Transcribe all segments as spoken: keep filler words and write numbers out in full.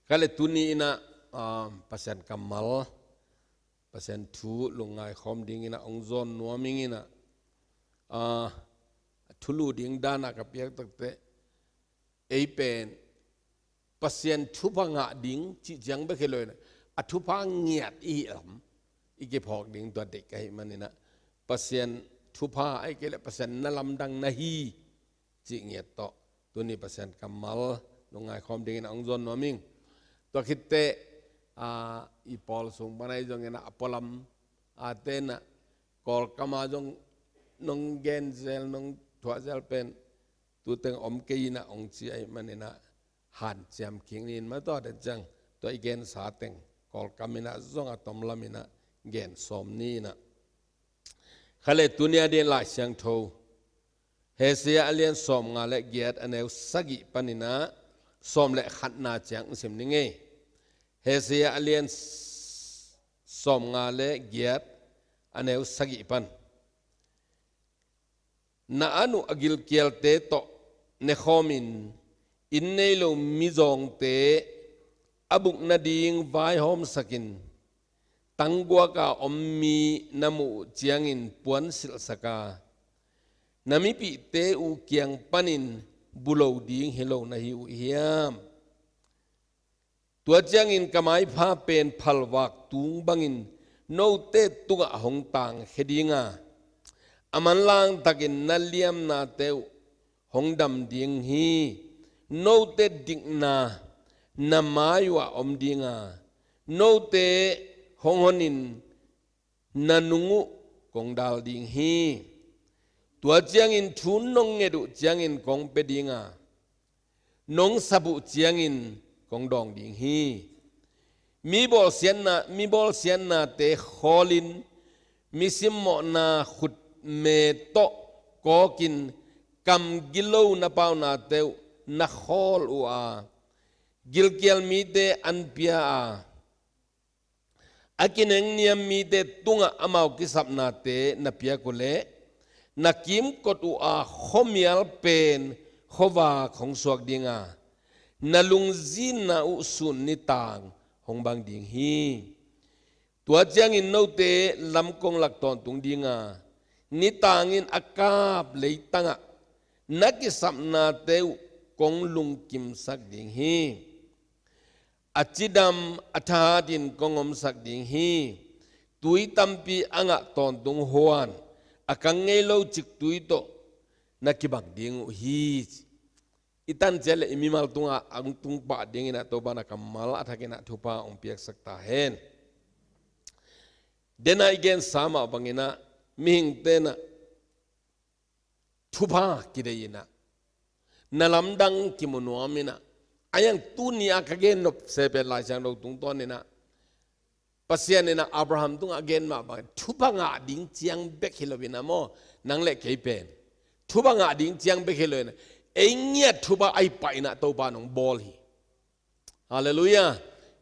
Kha le tuni in ah, ah, Pasian kammal, Pasian thu lungngai khawm ding in ah hong zawn nuam ing in ah, ah, thulu ding dan a ka piak takteh, ei pen Pasian thupha ngah ding cih ciang bek hi lo in ah, a thupha ngiat i hih lam i kiphawk ding tua deih ka hih man in ah, Pasian thupha ahih kei leh Pasian na lamdang na hi cih ngiat tawh tuni Pasian kammal lungngai khawm ding in ah hong zawn nuam ing. Tua khit teh, ah, i pawl sung pan ahi zongin ah, a pualam a te in ah, Kawlkam a zong nong gen zel, nong thuah zel pen tu teng om kei in ah hong ci ahih man in ah, hanciam kik ni in, mah tua den ciang tua i gensa teng Kawlkam in ah zong a tom lam in ah gen sawm ni in ah. Kha le tuni a ding Lai Siangtho, Hosea a lian sawmnga le giat, a neu sagih pan in ah sawm le khatna ciang hong sim ni ngei. Hosea a lian s-, sawmnga le giat, a neu sagih pan. Na an uh a gilkialte tawh nekhawmin, inn nei lo mizawngte a buk nading vaihawmsakin, tangguak a om mi na muh uh ciangin puansilhsak a, na mipihte uh kiang panin bu lo ding hi lo na hi uh hiam? Tua ciangin ka maipha pen phalvak tung bangin note tungah hong tangkhia ding a, a manlang takin na liamnate uh hong dam ding hi. Note dikna na mai uhah om ding a, note hong honin na nung uh kong dal ding hi. Tua ciangin thu nong nget uh ciangin kong pia ding a, nong sap uh ciangin kong dawng ding hi. Mi bawlsiatna, mi bawlsiatnate khawlin, mi simmawhna khutme tawh kawkin, kam gilo na paunate uh na khawl uh a, gilkial mite an pia a, a kinengniam mite tungah amau kisapnate na piak uh leh, na kimkot uh a khuamial pen khuavak hong suak ding a, na lungzinna uh sun nitang hong bang ding hi. Tua ciangin note lam kong lak tawntung ding a, nitang in a kap leitangah na kisapnate uh kong lungkimsak ding hi. A cidam a thahatin kong omsak ding hi. Tui tampi a ngah tawntung huan, a kang ngei lo ciktui tawh na kibang ding uh hi. I tan ciat le i mimal tungah a hong tung pah ding in ah Topa na kammal a thakin ah thupha hong piaksak ta hen. Dena i gensa mah bangin ah, mihingte in ah thupha kidei in ah, na lamdang kimu nuam in ah, a hiang tuni a ka gen nop se pen Lai Siangtho tungtawn in ah, Pasian in ah Abraham tungah a gen mah bang, thupha ngah ding ciang bek hi lo in ah maw, nang le kei pen thupha ngah ding ciang bek hi lo in ah, ei ngiat thupha ahi pah in ah Topa nong bawl hi. Halleluiah.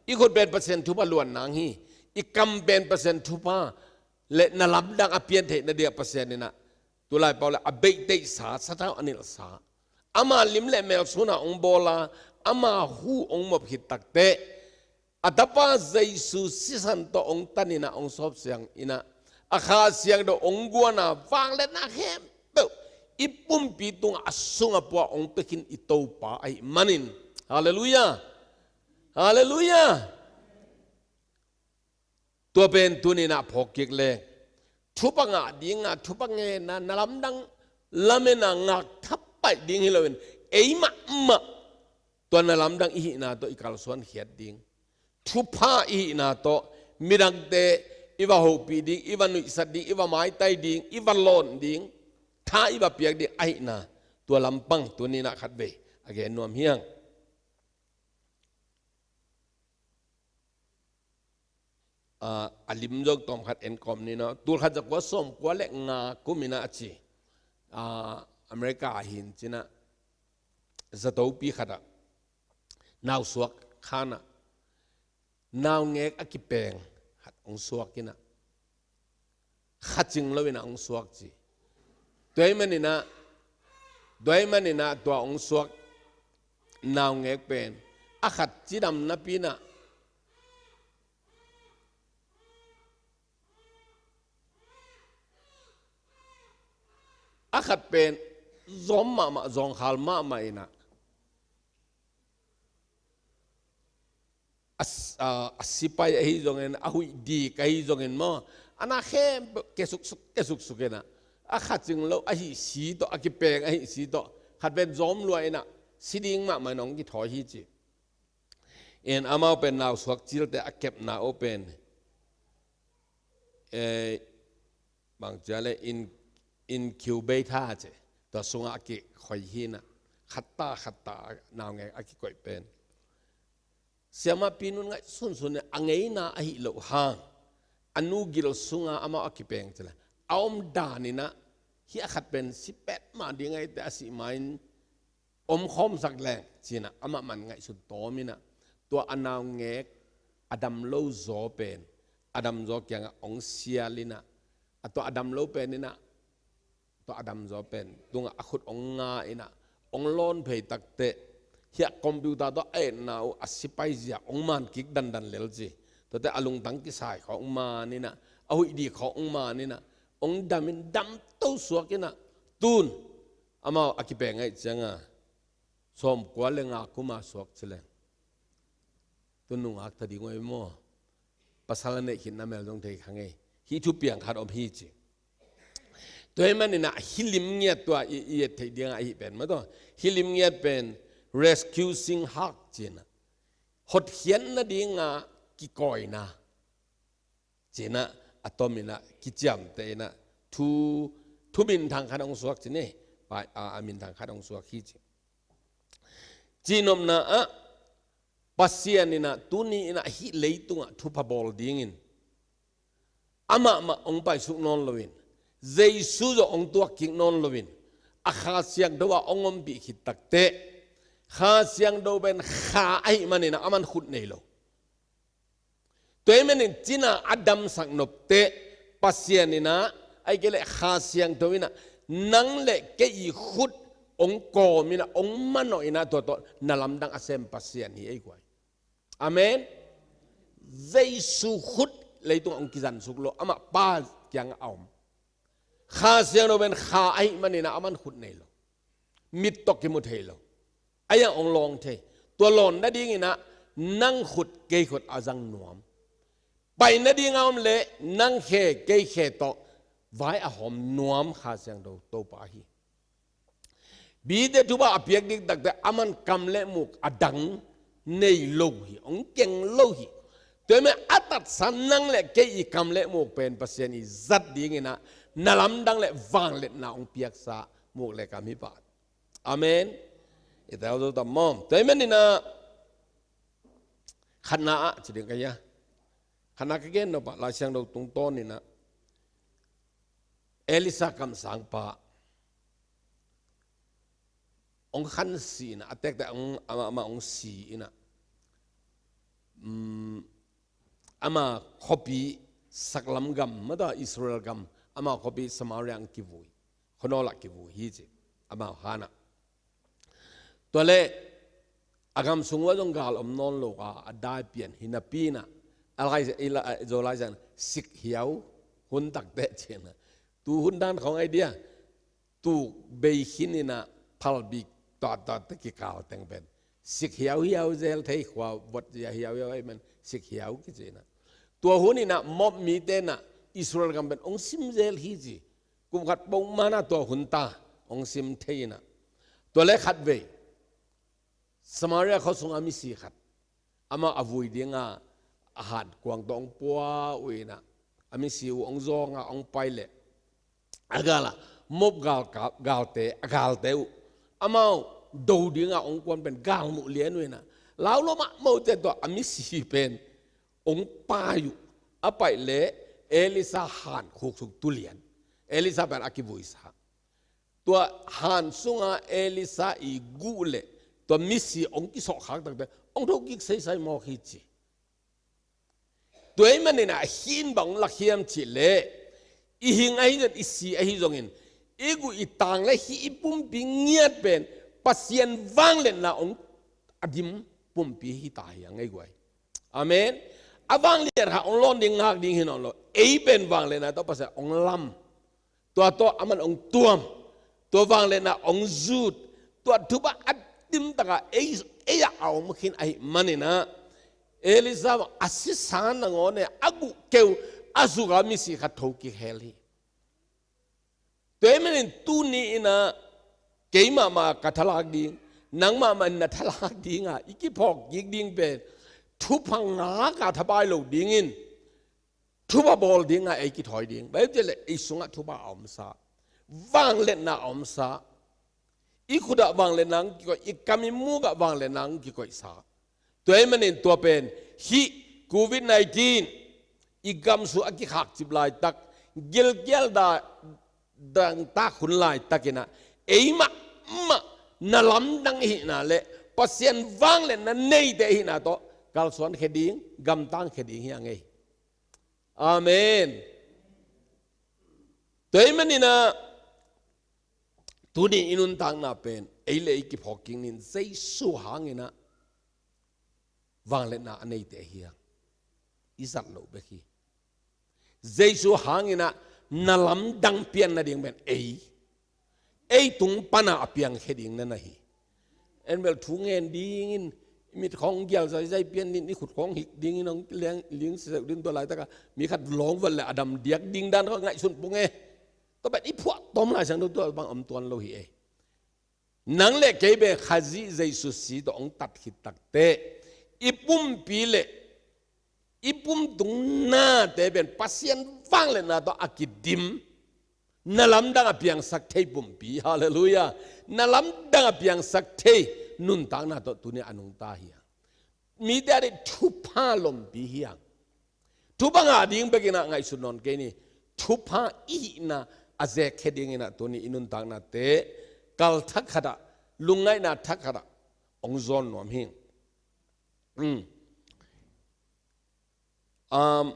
I khut pen Pasian thupha luan nang hi. I kam pen Pasian thupha le na lamdang a pian theihna dingah Pasian in ah tulai pau le a beih teihsa, sathau a nilhsa, ama lim le mel sun a hong bawl a, ama hu hong muap khit takteh, a tapa Jesu sisan tawh hong tan in ah hong sawp siang in ah, a Kha Siangtho hong guan a, vangliatna khempeuh i pumpi tungah a sung a pua hong pia khin i Topa ahih manin. Halleluiah. Halleluiah. Tua pen tuni in ah phawk kik leng, thupha ngah ding a, thupha ngen a, na lamdang lamen a ngak thapai ding hi lo in, ei mahmah tua na lamdang i hihna tawh i kalsuan khiat ding, thupha i hihna tawh midangte i va hopih ding, i va nuihsat ding, i va maitai ding, i va lawn ding, tha i va piak ding ahihna, tua lampang tuni in ah khatvei a gen nuam hi hang. Ah, a lim zong tawm khat en kawm ni, no? Tulkhat zakua sawmkua le nga kum in ah a ci, ah, America ah hin ci in ah, zatopi khat ah nausuak khan ah, naungek a kipeng khat hong suak in ah, kha cing lo in ah hong suak ci. Tua ahih manin ah, tua ahih manin ah tua hong suak naungek pen a khat cidam napi-in ah, a khat pen zom mahmah, zawngkhal mahmah in ah, a s-, a, a sipai ahi zongin, a huih dik ahi zongin maw, a na khempeuh kia suksuk, kia suksuk in ah, a kha cing lo, a hih si tawh, a kipeng a hih si tawh, khat pen zom lua in ah, si ding mahmah in hong kithawi hi ci. In amau pen nausuak cilte a kepna uh pen, eh, bang ci a leh in, incubator ci, tua sungah a kikhoi hi in ah, khat ta, khat ta naungek a kikoih pen. Siamahpi nu'n ngaihsunsun in a ngeina ahih loh hang, a nu gil sunga amau a kipeng ci leh, a om dan in ah, hih a khat pen si petmah ding ahih teh a sih ma-in omkhawmsak leng ci-in ah amah man ngaihsun tawm in ah, tua a naungek a dam lo zaw pen, a dam zaw kiangah hong sial in ah, a tua a dam lo pen in ah, tua a dam zaw pen tungah a khut hong nga in ah, hong lawn phei takteh, hih a computer tawh a etna uh a sipai zia hong man kik dandan lel ci. Tuate a lungtang kisai khawng man in ah, a huih dik khawng man in ah, hong dam in, dam to suak in ah, tun amau a kipeng ahih ciangah, sawmkua le nga kum a suak ci leng, tun nungak ta ding uh ei maw. Pasal a neih khit na mel zong thei kha ngei. Hih thupiang khat om hi ci. Tua ahih manin ah hih lim ngiat tua i, i et theih dingah ahi pen maw tua. Hih lim ngiat pen rescuing hug ci-in ah, hotkhiat nadingah kikawina ci-in ah, a tom in ah, kiciamteh in ah, thu, thu minthang khat hong suak ci ni. Pai, a, a minthang khat hong suak hi ci. Cihnopna ah, Pasian in ah tuni in ah hih leitungah thupha bawl dingin amah mah hong paisuk nawn loin, Jesu zong hong tuak kik nawn loin, a Kha Siangtho ah hong ompih khit takteh, Kha Siangtho pen kha ahih manin ah aman khut nei lo. Tua ahih manin cina a damsak nopteh, Pasian in ah, ahih kei leh Kha Siangtho in ah, nang le kei i khut hong kawm in ah, hong manawh in ah, tua tawh na lamdang a sem Pasian hi ei guai. Amen. Jesu khut leitungah hong kizansuk lo, amah Pa kiangah a om. Kha Siangtho pen kha ahih manin ah aman khut nei lo. Mit tawh kimu thei lo. Ahi zongin hong lawng thei. Tua lawn nadingin ah nang khut kei khut a zang nuam. Pai nading a om leh nang khe kei khe tawh vai a hawm nuam Kha Siangtho Topa ahi. Bite thupha a piak ding takteh aman kam le muk a dang nei lo hi, hong keng lo hi. Tua ahih manin a tatsa nang le kei i kam le muk pen Pasian i zat dingin ah na lamdang le vangliatna hong piaksa muk le kam hi pah. Amen. I tel zo tam maw. Tua ahih manin ah khatna ah ci ding ka hia. Khatna ka gen nop ah Lai Siangtho tungtawn in ah Elisha kamsangpa hong khan si in ah, a tektek hong, amah, amah hong si in ah, um, ama khuapi saklam gam, maw tua Israel gam, ama khuapi Samaria ah kivui, khuanawl ah kivui hi ci, amau hanah. Tua leh a gam sung uah zong gal om nawn lo a, a dai pian hi napi in ah, a lai, i la, a Zo Lai Siangtho in sik hiau hun takteh ci in ah, tu hun dan khawng ahi dia, tuk bei khin in ah phalbi tuattuat teh kikal teng pen sik hiauhiau zel, thei khua vot zia hiauhiau ahih manin sik hiau kici in ah. Tua hun in ah Moab mite in ah Israel gam pen hong sim zel hi ci. Kum khat peuhmah in ah tua hun ta hong sim thei in ah. Tua leh khatvei Samaria khua sungah misi khat, amah a vui dingah a hankuang tawh hong pua uh in ah, a misi uh hong zawng a hong pai leh, a gal ah Moab gal ka, galte, a galte uh, amau do dingah hong kuan pen gal muh lian uh in ah, lau lo mahmah uh teh tua a misi pen hong pai uh, a pai leh Elisha han khuk sung tu lian, Elisha pen a kivuisa. Tua han sungah Elisha i guh leh tua misi hong kisawh khak takteh hong tho kik seisai mawk hi ci. Tua ahih manin ah hih in bang hong lak hiam cih leh, i hing ahi zongin, i si ahi zongin, i guh i tang leh hih i pumpi ngiat pen Pasian vangliatna hong a dim, pumpi hi ta hi a ngei guai. Amen. A vangliat kha hong lawn ding ngak ding hi nawn lo. Ei pen vangliatna tawh Pasian hong lam. Tua tawh aman hong tuam. Tua vangliatna hong zut. Tua thupha a dim taka ei, ei a om khin ahih manin ah, Elijah a sisa nangawn e a guhkeu a zuka misi khat tho kik hel hi. Tua ahih manin tuni in ah keimah mah ka thalak ding, nangmah mah na thalak ding a, i kiphawk kik ding pen thupha ngak a thapai lo dingin, thupha bawl ding a ei kithawi ding. Bible leh ei sungah thupha a omsa, vangliatna a omsa, i khut ah vangliatna hong kikoih, i kam i muk ah vangliatna hong kikoihsa. Tua ahih manin tua pen hih covid nineteen i gam sung a kikhakcip laitak, gilkial da, dangtak hun laitakin ah, ei mahmah na lamdang i hihna leh Pasian vangliatna neite i hihna tawh kalsuan khia ding, gamtang khia ding hi a ngei. Amen. Tua ahih manin ah tuni i nuntakna pen ei leh ei kiphawk kik ning, Jesu hangin ah vangliatna a neite hi a, i zat loh bek hi. Jesu hangin ah na lamdang pian nading pen ei, ei tung pan a piangkhia ding na na hi. En bel thu ngen dingin, mit khawng gial zaizai pian ding, i khut khawng hik dingin hong leng ling siseu ding, tua laitak a mi khat lawng vat leh a dam diak ding dan kha ngaihsun pung e. Tua pen i phuahtawm Lai Siangtho tua bang om tuan lo hi e. Nang leh kei pen Khazih Jesu si tawh hong tat khit takteh, i pumpi leh i pumtung nate pen Pasian vangliatna tawh a kidim, na lamdang a piangsak thei pumpi, halleluiah, na lamdang a piangsak thei nuntakna tawh tuni a nungta hi a. Mite a ding thupha lompi hi a. Thupha ngah ding bekin ah ngaihsut nawn kei ni. Thupha i hihna a zekkhia dingin ah tuni i nuntaknate kal thak khat ah, lungngaihna thak khat ah hong zawn nuam hi. Um,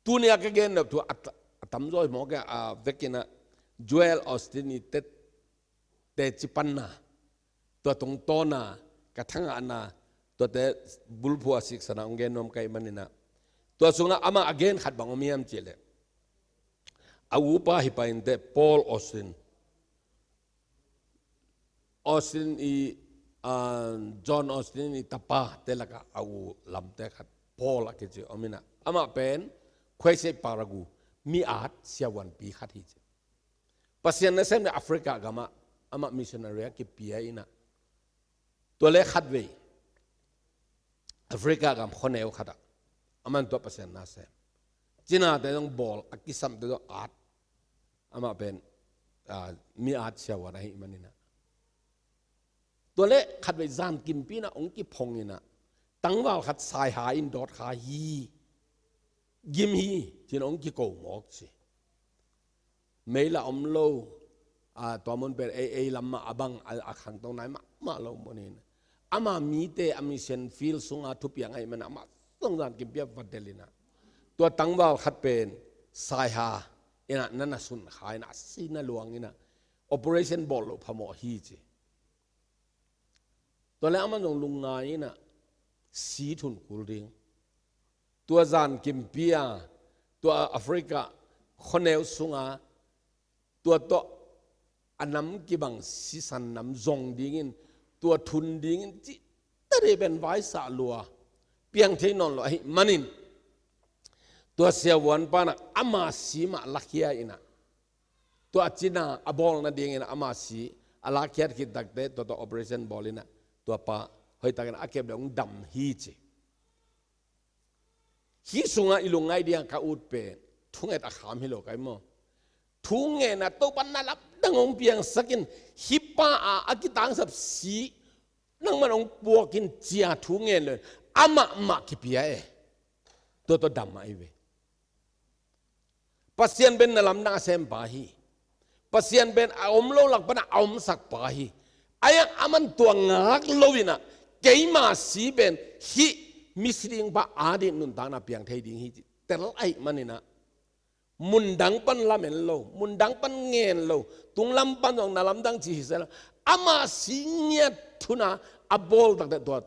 tuni a ka gen nop thu a, a tamzaw hi mawk e, a vekin ah Joel Osteen i te, teci panna, tua tungtawna, ka thangahna, tuate bulphuh a siksana hong gen nuam ka hih manin ah, tua sungah amah a gen khat bang om hiam cih leh, a upa hi pa inteh Paul Osteen, Osteen i, ah, John Osteen i tapate lakah a u lamte khat Paul a kici om in ah, amah pen Khwaisei Paragu mi-at siavuanpi khat hi ci. Pasian nasem leh Africa gamah amah missionary a kipia in ah, tua leh khatvei Africa gam khuaneu khat ah aman tua Pasian nasem, cinate zong bawl, a kisamte zong at, amah pen, ah, mi-at siavuan ahih manin ah, tua leh khatvei zan kimpi in ah hong kiphong in ah, tangval khat saiha in dawt kha hi, gim hi ci-in hong kiko mawk ci. Mei lah om lo, ah, tua mun pen ei, ei lam mah a bang a, a khangto nai mahmah lo mun in, ama mite a mission field sunga thupiang ahih manin amah zong zan kimpi ah va delh in ah, tua tangval khat pen saiha in ah na na sun kha in ah, a si na luang in ah, operation bawl loh phamawh hi ci. Tua leh aman zong lungngai in ah, si thun kul ding. Tua zan kimpi a, tua Africa khuaneu sunga, tua tawh a nam kibang sisan nam zong dingin, tua thun dingin, cih tadih pen vaisah lua, piang thei nawn lo ahih manin, tua siavuanpa in ah ama si mah lakhia in ah, tua a cina a bawl nadingin ama si a lakhiat khit takteh, tua tawh operation bawl in ah, tua pa hoihtakin a kep leh hong dam hi ci. Hih sungah i lungngaih ding a ka ut pen, thunget a kham hi lo kai maw. Thungetna, Topa na lamdang hong piangsak in, hih pa a, a kitangsap si nangman hong puak in ci-a thungen lo in, amah mah kipia e. Tua tawh dam ahi ve. Pasian pen na lamdang a sempa hi. Pasian pen a om lo lak pan a omsakpa hi. Ahi hang aman tua ngak lo in ah, keima si pen hih misi dingpa ading nuntakna piang thei ding hi ci tel ahih manin ah, mundang pan lamen lo, mundang pan ngen lo, tunglam pan zong na lamdang ci hi seh lo, ama si ngiat thun a a bawl takteh tua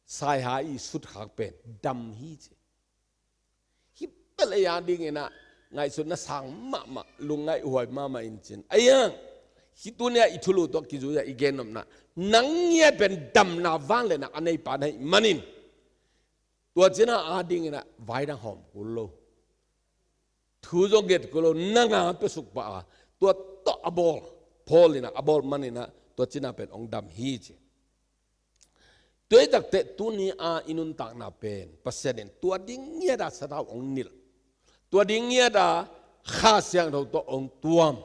Saiha i sutkhak pen dam hi ci. Hih pen ei a dingin ah ngaihsutna sang mahmah, lungngaih huai mahmah in cin. Ahi hang hih tuni-ah i thulu tawh kizui-ah i gennopna, nang ngiat pen damna vangliatna a neipa na hih manin, tua cina a dingin ah vai dang hawm kul lo, thu zong nget kul lo, nang a piasuk pah a, tua tawh a bawl, Paul in ah a bawl manin ah tua cina pen hong dam hi ci. Tua hi takteh tuni-a i nuntakna pen Pasian in tua ding ngiat a sathau hong nilh, tua ding ngiat a Kha Siangtho tawh hong tuam,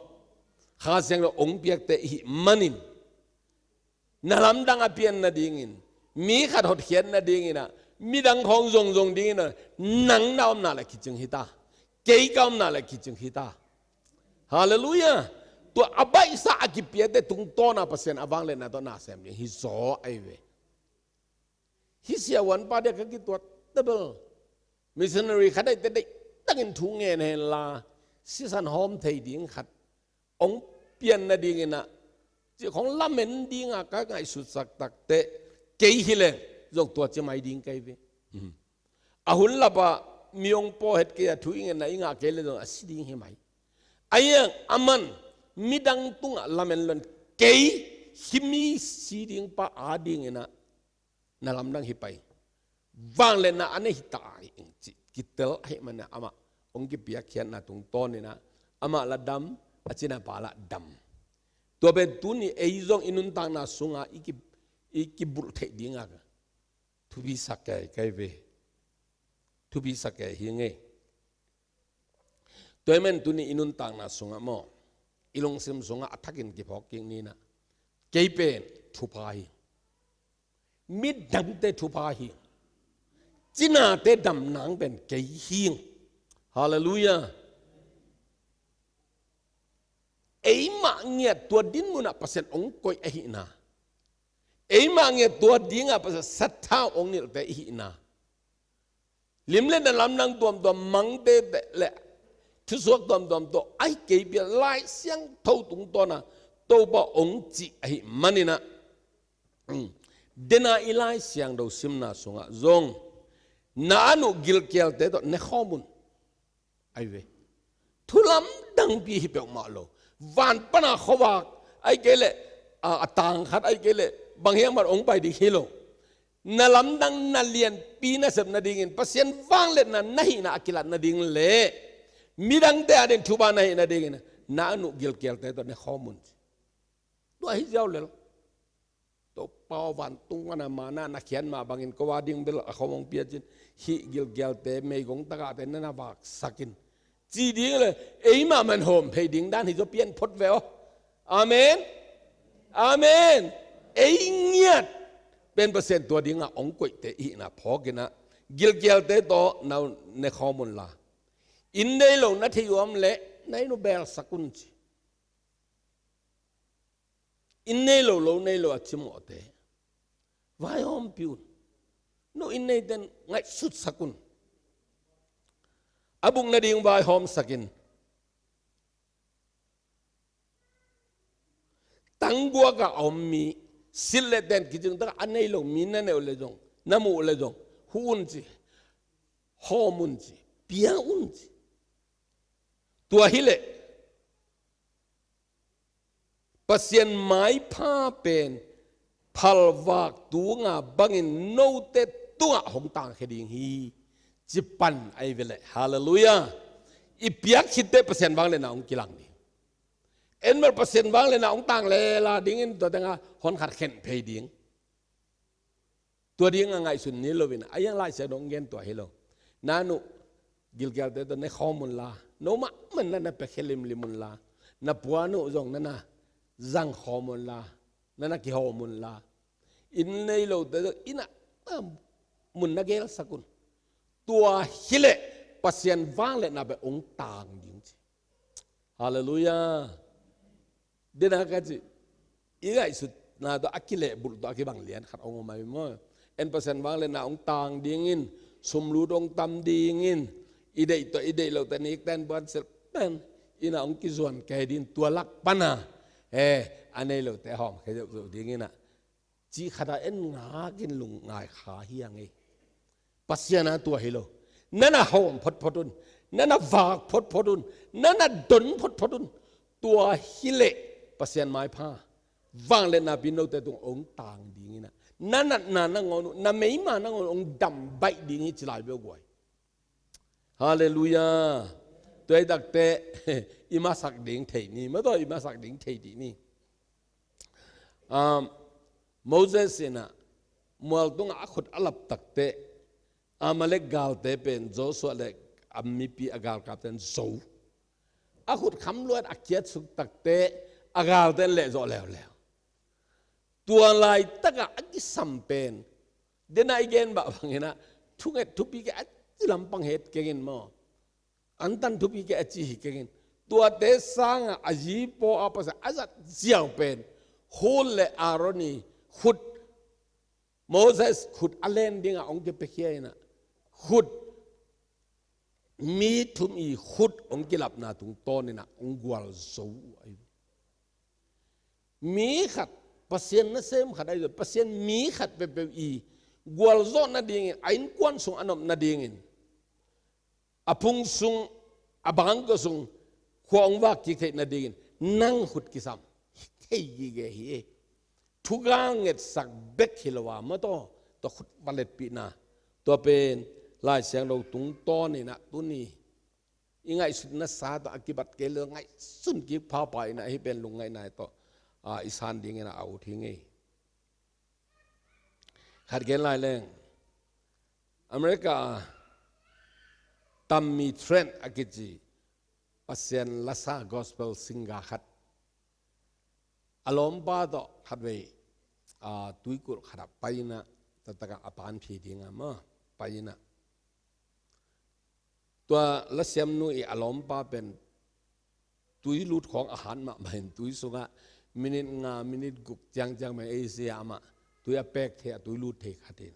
Kha Siangtho hong piakte i hih manin, na lamdang a pian nadingin, mi khat hotkhiat nadingin ah, midang khawng zongzong dingin ah, nang na omna le kicing hi ta, kei ka omna le kicing hi ta. Halleluiah. Tua a baihsa a kipiate tungtawna Pasian a vangliatna tawh na sem ding hi zaw ahi ve. Hih siavuanpa dia ka kituat tebel. Missionary khat ahi teh deihtakin thu ngen henla, sisan hawm thei ding khat hong pian nadingin ah, cih khawng lamen dinga ka ngaihsutsak takteh, kei hi leng zong tua ci mai ding ka hi ve. A hun lapah mi hong pawh het kei a, thu i ngetna i ngah kei le zong a si ding hi mai. Ahi hang aman midang tungah lamen lo-in, kei hih mi si dingpa a dingin ah na lamdang hi pah in, vangliatna a nei hi ta ing cih kitel ahih manin ah amah hong kipiakkhiatna tungtawnin ah amah lah dam, a cinapa lah dam. Tua pen tuni ei zong i nuntakna sunga i ki, i kibulh theih dinga thupi sak kei, kei ve. Thupi sak kei hi ngei. Tua ahih manin tuni i nuntakna sungah maw, i lungsim sungah a thakin kiphawk kik ni in ah, kei pen thupha hi, midangte thupha hi, cinate dam nang pen kei hi. Halleluiah. Eimah ngiat tua dinmun ah Pasian hong koih ahihna, eimah ngiat tua dingah Pasian sathau hong nilhte i hihna, lim le na lamdang tuamtuam, mangte le thusuak tuamtuam tawh a hi kei pi-in, Lai Siangtho tungtawna Topa hong cih ahih manin ah, dena i Lai Siangtho simna sungah zong, na an uh gilkialte tawh ne khawm un, ahi ve. Thu lamdangpi hi peuhmah lo. Van pana khuavak, ahih kei leh a, a tang khat, ahih kei leh bang hiam khat hong pai ding hi lo. Na lamdang, na lianpi nasep nadingin, Pasian vangliatna na hihna a kilat nading le midangte ading thupha na hih nadingin, na an uh gilkialte tawh ne khawm un ci. Tua hi ziau lel. Topa aw, vantung pana manna na khiat mah bangin ko a ding bel a khawm hong pia cin, hih gilkialte meigong tagahte na na vaksak in, ci ding le, eimah man hawm phei ding dan hi zaw pian phot ve aw. Amen. Amen. Ei ngiat pen Pasian tua dingah hong koihte i hihna phawk in ah, gilkialte tawh na ne khawm unla, inn nei lo na thei uh om leh na inn uh belsak un ci. Inn nei lo, lo nei lo a cimawhte vaihawmpih un. No inn neite in ngaihsutsak un. A buk nading vaihawmsak in. Tangguak ah a om mi, silh le ten kicing takah a nei lo mi na neih uh le zong, na muh uh le zong, huh un ci, hawm un ci, pia un ci. Tua hi leh Pasian maipha pen phalvak tunga bangin note tungah hong tangkhia ding hi, ci pan ahi ve leh. Halleluiah. I piak khitteh Pasian vangliatna hong kilang ding. En bel Pasian vangliatna hong tang lela dingin tua tengah hon khat khenh phei ding. Tua dingah ngaihsun ni lo in, a iang Lai Siangtho hong gen tua hi lo. Na an uh gilkialte tawh ne khawm unla, no mahmah na na piakhia limlim unla, na puan uh zong na na zang khawm unla, na na kihawm unla, inn nei lote zong inn ah, ah, mun na gelsak un. Tua hi leh Pasian vangliatna pen hong tang ding ci. Halleluiah. Dena ka ci, i ngaihsutna tawh a kilehbulh tawh a kibang lian khat hong om ahi maw. En Pasian vangliatna hong tang dingin, sumlut hong tam dingin, i deih tawh i deih lote nikten puansilh pen inn ah hong kizuan kei dingin, tua lak pana, he, a nei lote hawmkhia zohzoh dingin ah, cih khat ah en ngakin lungngai kha hi a ngei. Pasian a tua hi lo. Nana hawm photphot un, nana vak photphot un, nana don photphot un. Tua hileh Pasian maipha vangliatna pi note tung hong tang ding in ah, na natna nangawn uh, na meima nangawn uh hong dam baih ding hi ci lai beuh guai. Halleluiah. Tua hi takte i masak ding thei ni, maw taw, i masak ding thei dih ni. Um, Moses in ah mual tungah a khut a lap takte, Amalek galte pen Joshua le a mipi, a galkapte in zo. A khut kham luat a kiat suk takte, a galte in lehzawh leuleu. Tua laitakah a kisam pen, den a i gen bah bangin ah, thunget thupi kei a ci lampang het kengin maw, antan thupi kei a ci hi kengin. Tuate sangah a zi paw a Pasian a zat ziau pen, Hur le Aaron i khut, Moses khut a len dingah hong kipiakhia in ah, khut, mi thum i khut hong kilapna tungtawn in ah hong gualzo uh ahi. Mi khat, Pasian nasem khat ahi zong, Pasian mi khat peuhpeuh i gualzawh nadingin, a innkuan sung a nop nadingin, a phung sung, a bangkua sung, khua hong vak kik theih nadingin nang khut kisam thei gige hi. Thugal ngetsak bek hi lo a, maw taw, tua khut va letpihna, tua pen Lai Siangtho tungtawn in ah tuni i ngaihsutna sa tawh a kibat kei lo, ngaihsun kik phapha in ah hih pen lungngaihna tawh, a, i san dingin ah a ut hi ngei. Khat gen lai leng, America ah Tammy Trent a kici Pasian lasa gospel singer khat, a lawmpa tawh khatvei, a, tuikulh khat ah pai in ah, taktak ah a panpih dingah maw, pai in ah, tua lasiamnu i a lawmpa pen tui lut khawng a hat mahmah in, tui sungah minit nga, minit guk ciangciang mah ei sia amah tui a pek thei, a tui lut thei khat in.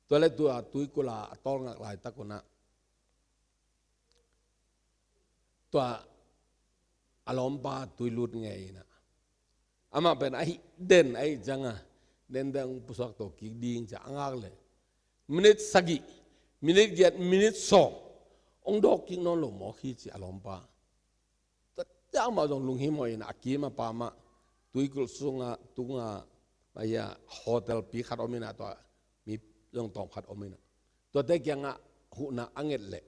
Tua le tua tuikulh ah a tawlngak laitak un ah, tua a lawmpa tui lut ngei in ah, amah pen ahi den ahi ciangah, denden hong pusuak to kik ding ci a ngak leh, minit sagih, minit giat, minit sawm hong dawk kik nawn lo mawk hi ci a lawmpa. Tua ciang amah zong lunghimawh in a kim a pam ah, tuikulh sungah, tungah, ahi a, hotel pi khat om in ah, tua mi zong tawm khat om in ah, tuate kiangah huhna a nget leh,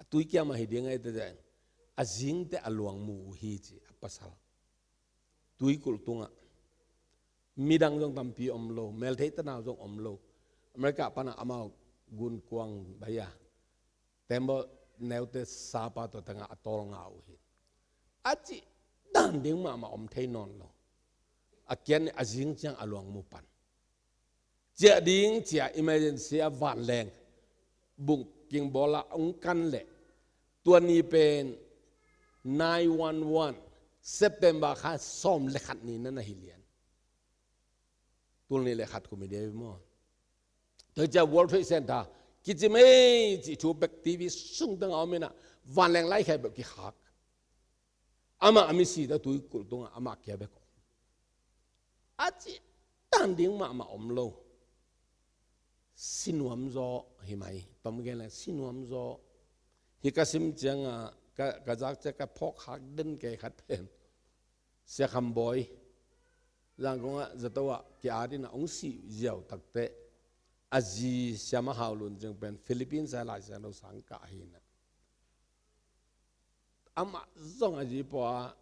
a tui kiam ahi ding ahi teh, a zingte a luang mu uh hi ci a pasal. Tuikulh tungah midang zong tampi om lo, meltheih tanau zong om lo. America panah amau gunkuang, baya, tembaw neute sapa tua tengah a tawlnga uh hi. A cih dan ding mahmah om thei nawn lo. A kian a zing ciang a luang mu pan. Ciah ding cia emergency a vanleng booking bawl a hong kan leh, tua ni pen nine one one, September kha sawm le khat ni na na hi lian. Tul nih le khat kum hi dia maw. Tua cia World Trade Center kicim ei cih thu bek T V sung tengah om in ah, vanleng laikhia bek kikhak. Amah a misi ta tuikulh tungah amah kia bek om. A cih dan ding mahmah om lo. Sinuam zaw hi mai, tom gen leng sinuam zaw. Hih ka sim ciangah, ka, ka zak ciang ka phawk khak den kei khat pen, Sia Kham Bawi, Zangkong ah zato ah ki-at in ah hong sih ziau takteh, a zi Sia Ma Hau Lun Cing pen Philippines a Lai Siangtho sang kah hi in ah. Amah zong a zi paw a,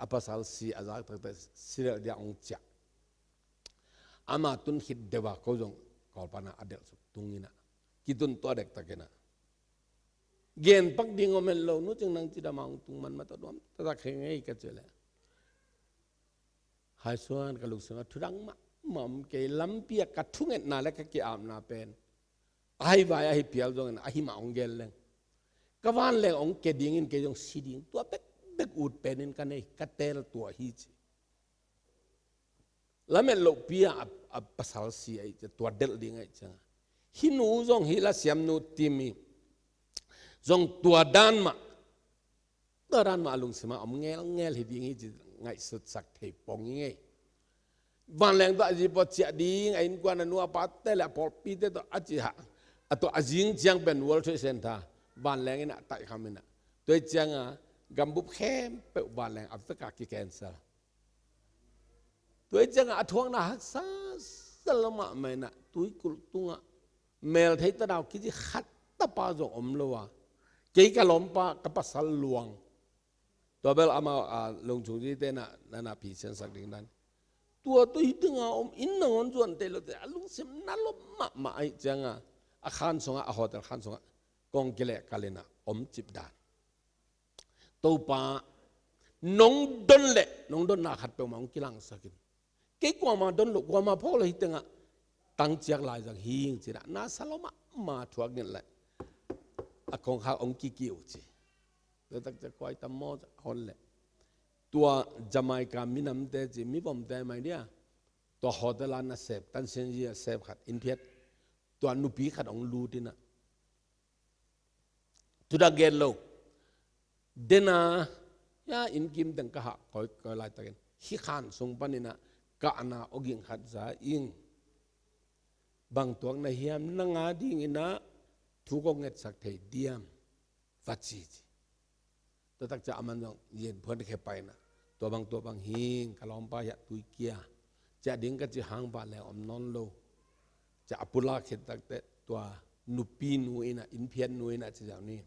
a pasal si a zak takteh si delh dia hong ciah. Amah tun khit deuh a ko zong Kawlpana a delh suk tung in ah, kitun tua dektak in ah. Gen pak ding om het lo, Nu Cing nang cidam a hong tung man mah tawh nuam taktak hi ngei ka ci leh. Hai suan ka lungsim ah thudang mahmah om kei, lampi ah ka thungetna le ka ki-apna pen, ahi vai ahi pial zongin ahi mah hong gen leng, ka vanleng hong ke dingin kei zong si ding, tua bekbek ut penin ka nei, ka teel tua hi ci. Lamet lohpi ah a, a pasal si ahih ciang, tua delh ding ahih ciangah, hih nu zong, hih lasiamnu Tammy zong tua dan mah, tua dan mah a lungsim ah om ngelngel hi ding hi ci ngaihsutsak thei pong hi ngei. Vanleng tawh a zi pawh ciah ding, a innkuan, a nu a pate le a pawlpite tawh a cih hah. A tawh a zing ciang pen World Trade Center vanleng in a taihkham in a, tua hi ciang a gambup khempeuh vanleng a vek a ki-cancel. Tua hi ciang a a thuakna haksa sa lo mahmah in a, tuikulh tungah melthei tanau kici khat tapa zong om lo a, kei ka lawmpa ka pasal luang. Tua bel amau a lungchung zite na, na, na phisiansak ding dan. Tua tua hi dinga om in nangawn zuan tei lote, a lungsim na lom mahmah ahi ciang a, a khan sungah, a hotel khan sungah kong kilehkal in a om cip dan. Topa, nong don leh nong donna khat peuhmah hong kilangsak in. Kei kuama don lo, kuama phawk lo hi tengah tang ciak lai zang hing ci-in a, na sa lo mahmah thuak nget leh a kongkhak hong kikiu ci. Tua tak ciang kua hi tam maw ci a hon leh, tua Jamaica minamte ci, mivomte mai dia, tua hotel a na sep, tansianzi a sep khat, inn phiat, tua nupi khat hong lut in a, tu dak gen lo. Dena, ya, inn kim teng ka hah kawikawi laitakin, hih khan sung panin a kahna awging khat za ing. Bang tuak na hiam, nang a dingin a thu kong ngetsak thei diam, va ci ci. Tua tak ciang aman zong yen phuan khe pai in a, tua bang, tua bang hing, ka lawmpa hiah tuikia. Ciah ding ka cih hang vanleng om nawn lo. Ciah a pulak khit takteh tua nupi nu in a, inn phiat nu in a ci ziau ni.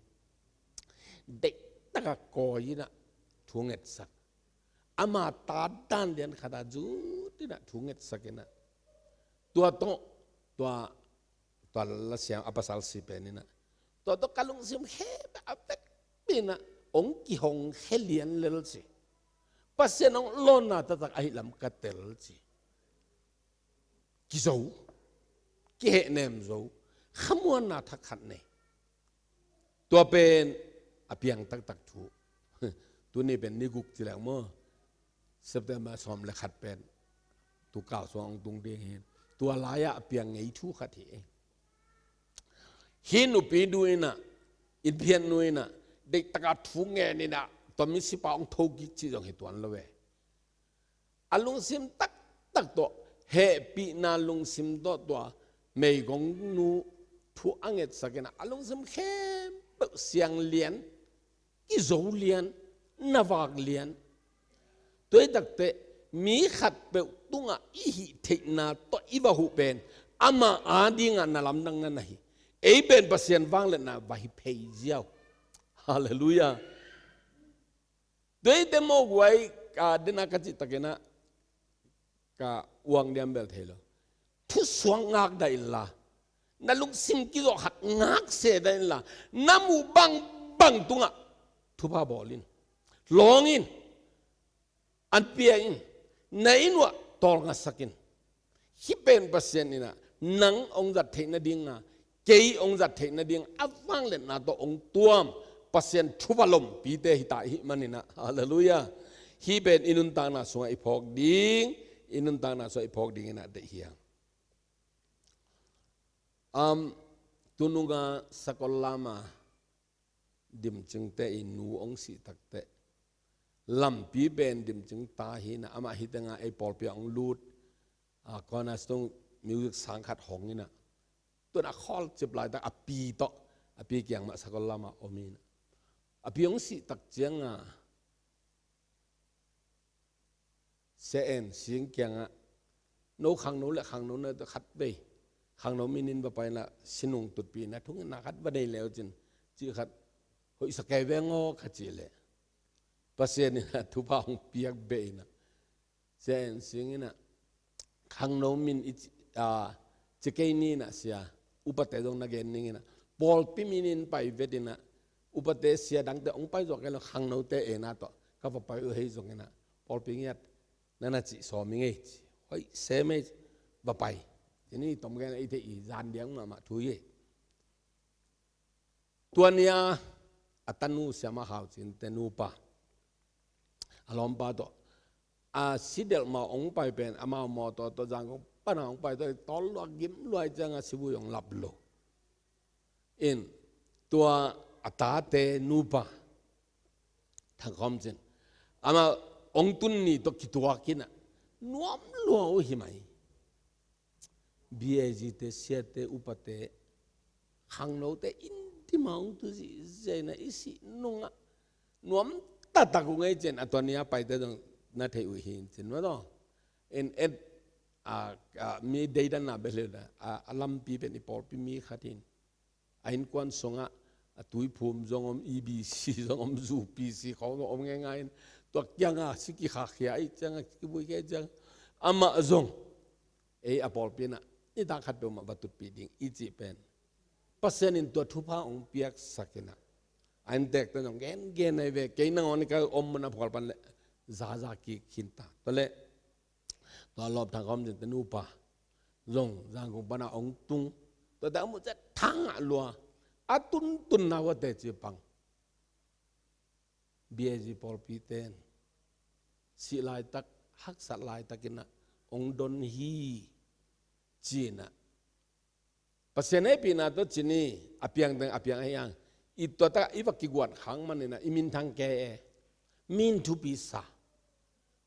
Deihtak a kawi in a thu ngetsak. Ama ta dan lian khat a zut in a thu ngetsak in a, tua tawh, tua, tua lasiam a pasal si pen in a, tua tawh ka lungsim khempeuh a vekpi in a hong kihong khe lian lel ci. Pasian hong lawnna taktak ahih lam ka tel ci. Kizo, kihehnem zo, khamuanna thak khat nei. Tua pen a piang taktak thu. Tuni pen ni guk ci leng maw, September sawm le khat pen tu kal suang hong tung ding hi. Tua lai-ah a piang ngei thu khat hi. Hih nupi nu in a, inn phiat nu in a, deihtak a thu ngen in a, tua misipa hong thokik cih zong hi tuan lo ve. A lungsim taktak tawh, hehpihna lungsim tawh tua meigong nu thu a ngetsak in a, a lungsim khempeuh siang lian, kizo lian, na vak lian. Tua hi takteh mi khatpeuh tungah i hih theihna tawh i va huh pen ama a dingah na lamdang na na hi. Ei pen Pasian vangliatna va hi phei ziau. Halleluiah. Tua hi teh maw guai, ka dena ka cih takin a, ka uang diam bel thei lo. Thusuak ngak dah inla, na lungsim kizawh khat ngak se dah inla, na muh bangbang tungah thupha bawl in, lawng in, an pia in, na inn uah tawlngasak in. Hih pen Pasian in a, nang hong zat theih nading a, kei hong zat theih nading a vangliatna tawh hong tuam Pasian thupha lompite hi ta i hih manin a, halleluiah. Hih pen i nuntakna sungah i phawk ding, i nuntakna sungah i phawk ding in a deih hi hang. Am, tununga Sakollam a Dimcingte i nu hong sih takteh, lampi pen Dimcing ta hi in a, amah hih tengah ei pawlpi ah hong lut, a, cornerstone music sang khat hong in a, tun a khawl cip laitak a pi tawh, a pi kiang mah Sakollam ah om in a, a pi hong sih tak ciang a, Sia En Sing kiangah, no khangno le khangno na khat vei, khangno min in va pai in a, sinung tutpih na thungetna khat va nei le uh cin, cih khat hoihsa kei veng aw ka cih leh, Pasian in a thupha hong piak beh in a, Sia En Sing in a, khangno min i ci, a, ci kei ni in a sia, upate zong na gen ning in a, pawlpi min in pai vet in a, upate sia dangte hong pai zawk kei lo, khangnote en a tawh ka va pai uh hi zong in a, pawlpi ngiat na na cih sawm i ngei ci. Hoih se mei, va pai. Ci ni tom gen a, i theih i zan diang mahmah thu hi. Tua ni a, a tanu Siamah Hau Cin te nupa, a lawmpa tawh, a si delh mah hong pai pen, amau mawtaw tawh Zangkong pan a hong pai tawh, tawl lua gim lua ciang a sivui hong lap lo. In, tua a tate nupa, Thang Khawm Cin, amah hong tun ni tawh kituak in a, nuam lua uh hi mai. B A G te, siate, upate, khangnote in demand tu zihziah in ah i sih nungah nuam taktak uh ngei cin, a tua ni a paite zong na thei uh hi in cin maw taw. En et a, a, mi deidanna bel hi lo a, a lampi pen i pawlpi mi khat in a innkuan sungah a tuiphum zong om, E B C zong om, zu P C khawng zong om ngeingai in, tua kiangah si kikhakkhia i ciangah, kibui khia i ciangah, amah zong ei a pawlpi in ah nitak khat peuhmah va tutpih ding i cih pen Pasian in tua thupha hong piaksak in ah, a inntekte zong gengen ahi ve. Kei nangawn i ka om mun a phual pan leh zaza kik khin ta. Tua leh tua Lawpthang khawm zinte nupa zong Zangkong pan a hong tung. Tua teh a muh ciang thangah lua, a tuntunna uh a teci pang. B A G pawlpite in sih laitak, haksat laitak in ah hong don hi ci-in ah, Pasian hehpihna tawh ci ni, a piang teng a piang ahi hang, i tua tak i va kiguat khak manin ah i minthang ke e, min thupi sa,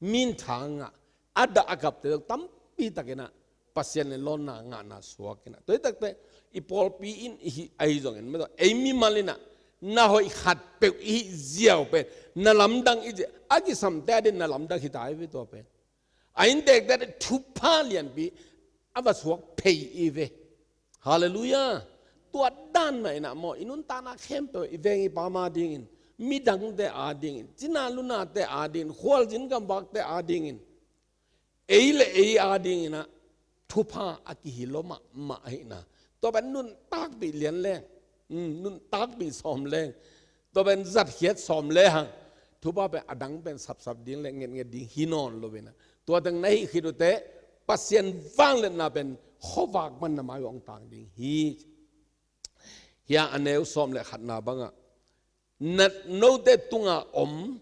min thangah a dah a kapte tampi tak in ah Pasian le lawnna ngahna suak in ah, tua hi tak teh i pawlpi in i hih ahi zongin, maw taw, ei mimal in ah na hoih khat peuh i hih ziau pen na lamdang i cih, a kisamte a din na lamdang hi ta hi ve tua pen. A inntekte thupha lianpi a va suak phei i ve. Halleluiah. Tua dan mah in ah maw, i nuntakna khempeuh, i veng i pam a dingin, midangte a dingin, cina lunate a dingin, khualzin gamvakte a dingin, ei le ei a dingin ah thupha a kihi lua mahmah ahihna, tua pen nuntakpih lian leng, um, nuntakpih sawm leng, tua pen zatkhiat sawm lehang, thupha pen a dang pen sapsap ding le ngetnget ding hi nawn lo in ah, tua teng na hih khit uh teh Pasian vangliatna pen khuavak pan na mai uh hong tang ding hi. Hia a neu sawm le khatna bangah, na, note tunga om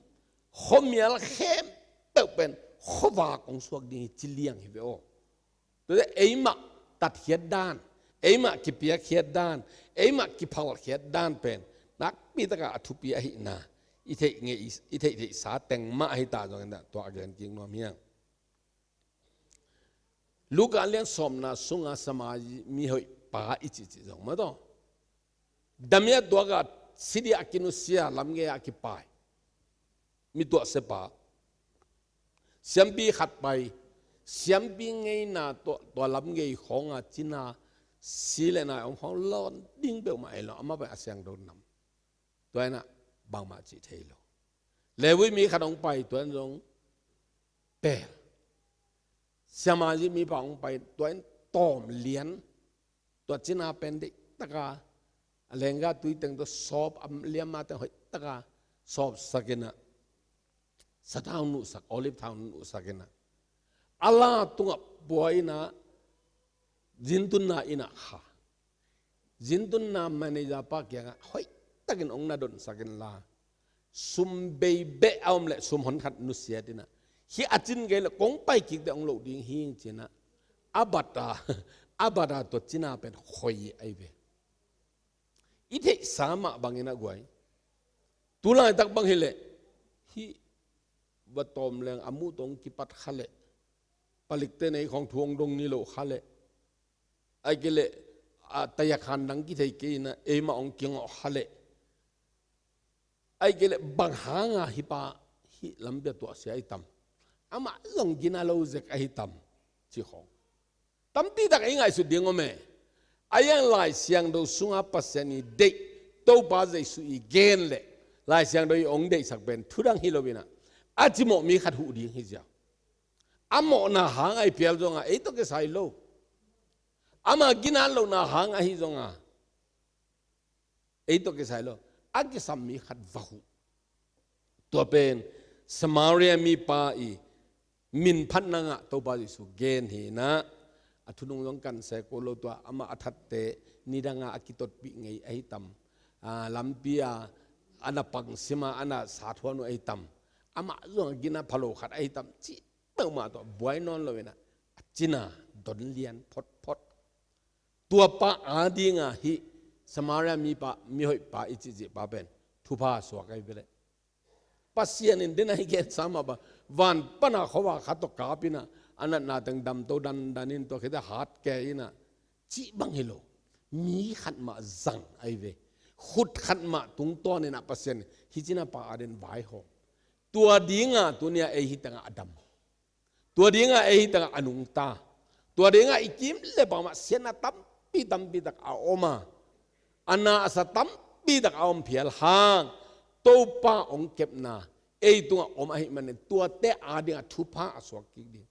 khuamial khempeuh pen khuavak hong suak ding hi ci liang hi ve aw. Tua teh eimah tatkhiat dan, eimah kipiakkhiat dan, eimah kiphalkhiat dan pen nakpi takah a thupi ahihna i theih ngei, i theihtheihsa teng mah ahi ta zongin ah tua a gen kik nuam hi hang. Luka lian sawmna sunga Samari mihoih pa i cihcih zong maw taw, damia tuakah sidi a kinusia, lamgei a kipai, mi tuahsia pa, siampi khat pai, siampi ngeina tua, tua lamgei khawnga cina si le nai om khawng lawn ding peuhmah ei lo, amah pai a siangtho nam. Tua in ah bangmah cih thei lo. Levi mi khat hong pai, tua in zong pel. Samari mipa hong pai, tua in tawm lian. Tua cina pen deih taka a lengga tui teng tawh sawp, a liamma teng hoih taka sawpsak in ah, sathau nuhsak, olive thau nuhsak in ah, a la tungah pua in ah, zintunna in ah kha. Zintunna manager pa kiangah hoihtakin hong na donsak inla, sum bei beh a om leh sum hon khat nusiat in ah, hih a cin kei leh kong pai kik teh hong loh ding hi ci-in ah, a bat a, a bat a tua cina pen khoi ahi ve. I theihsa mah bangin ah guai, tu laitak bang hi leh, hih va tawm leng a muh tawh hong kipat kha leh, palikte nei khawng thu hong dong ni lo kha leh, ahih kei leh a tayakhan dang kithei kei in ah eimah hong kingawh kha leh, ahih kei leh bang hanga hih pa hih lampi ah tuahsia ahi tam, amah zong gina lo zek ahi tam, ci khawng tampi tak i ngaihsut ding om e. A iang Lai Siangtho sunga Pasian i deih, Topa Jesu i gen leh Lai Siangtho i hong deihsak pen thudang hi lo in ah, a cimawh mi khat huh ding hi ziau. A mawhna hang ahi phial zongah ei tawh kisai lo. Ama ginat lohna hang ahi zongah ei tawh kisai lo, a kisam mi khat va huh. Tua pen Samaria mipa i min phatna ngah Topa Jesu gen hi in ah, a thunung zong kan se ko lo, tua amah a thatte nidanga a kitotpih ngei ahi tam, a, lampi a a na pangsima a na sathuan uh ahi tam, amah zong a gina phalo khat ahi tam, cih peuhmah tawh buai nawn lo in ah, a cina don lian photphot. Tua pa a dinga hih Samaria mipa, mihoih pa i cihcih pa pen thupha suak ahi ve leh. Pasian in den a hi gensa mah bang, van pana khuava khat tawh kap in ah, a natna teng damto dandan in, tua khit a hat kei in ah, cih bang hi lo. Mi khat mah zang ahi ve. Khut khat mah tungtawn in ah Pasian in hi cin a pa a den vaihawm. Tua ding a tuni a ei hi teng ah a dam. Tua ding a ei hi teng ah a nungta. Tua ding a i kim le pam ah siatna tampi tampi tak a om a, a na a sa tampi tak a om phial hang, Topa hong kepna ei tungah om ahih manin tuate a ding a thupha a suak kik ding.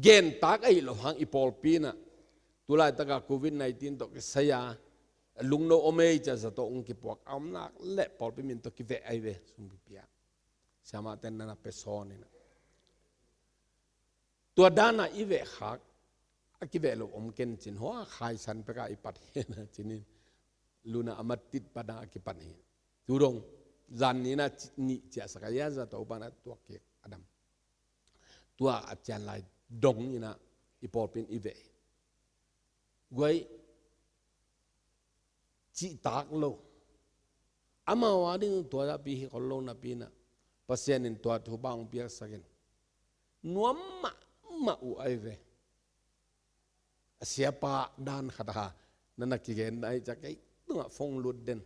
Gen tak ahi lo hang i pawlpi in ah, tu laitak a covid nineteen tawh kisai a lungno om ei ci a zato hong kipuak a om nak leh pawlpi min tawh kiveh ahi ve, sum kipia. Siamahte na na pia sawn in ah. Tua dan a i veh khak, a kiveh lo om ken cin, hua khaisan pek a i pat hi na cin in, luna a matit pan a a kipan hi. Tu dong, zan ni in ah ci-, nih ciahsak a, zato pan a tuak kik a dam. Tua a cian lai dong in ah i pawlpi in i veh hi. Guai, cihtak lo. Amau a ding tua dah pi hi khol lo napi in ah, Pasian in tua thupha hong piaksak in, nuam mahmah uh ahi ve. A siapa dan khat a na na kigen na hi ciang kei tungah phone lut den.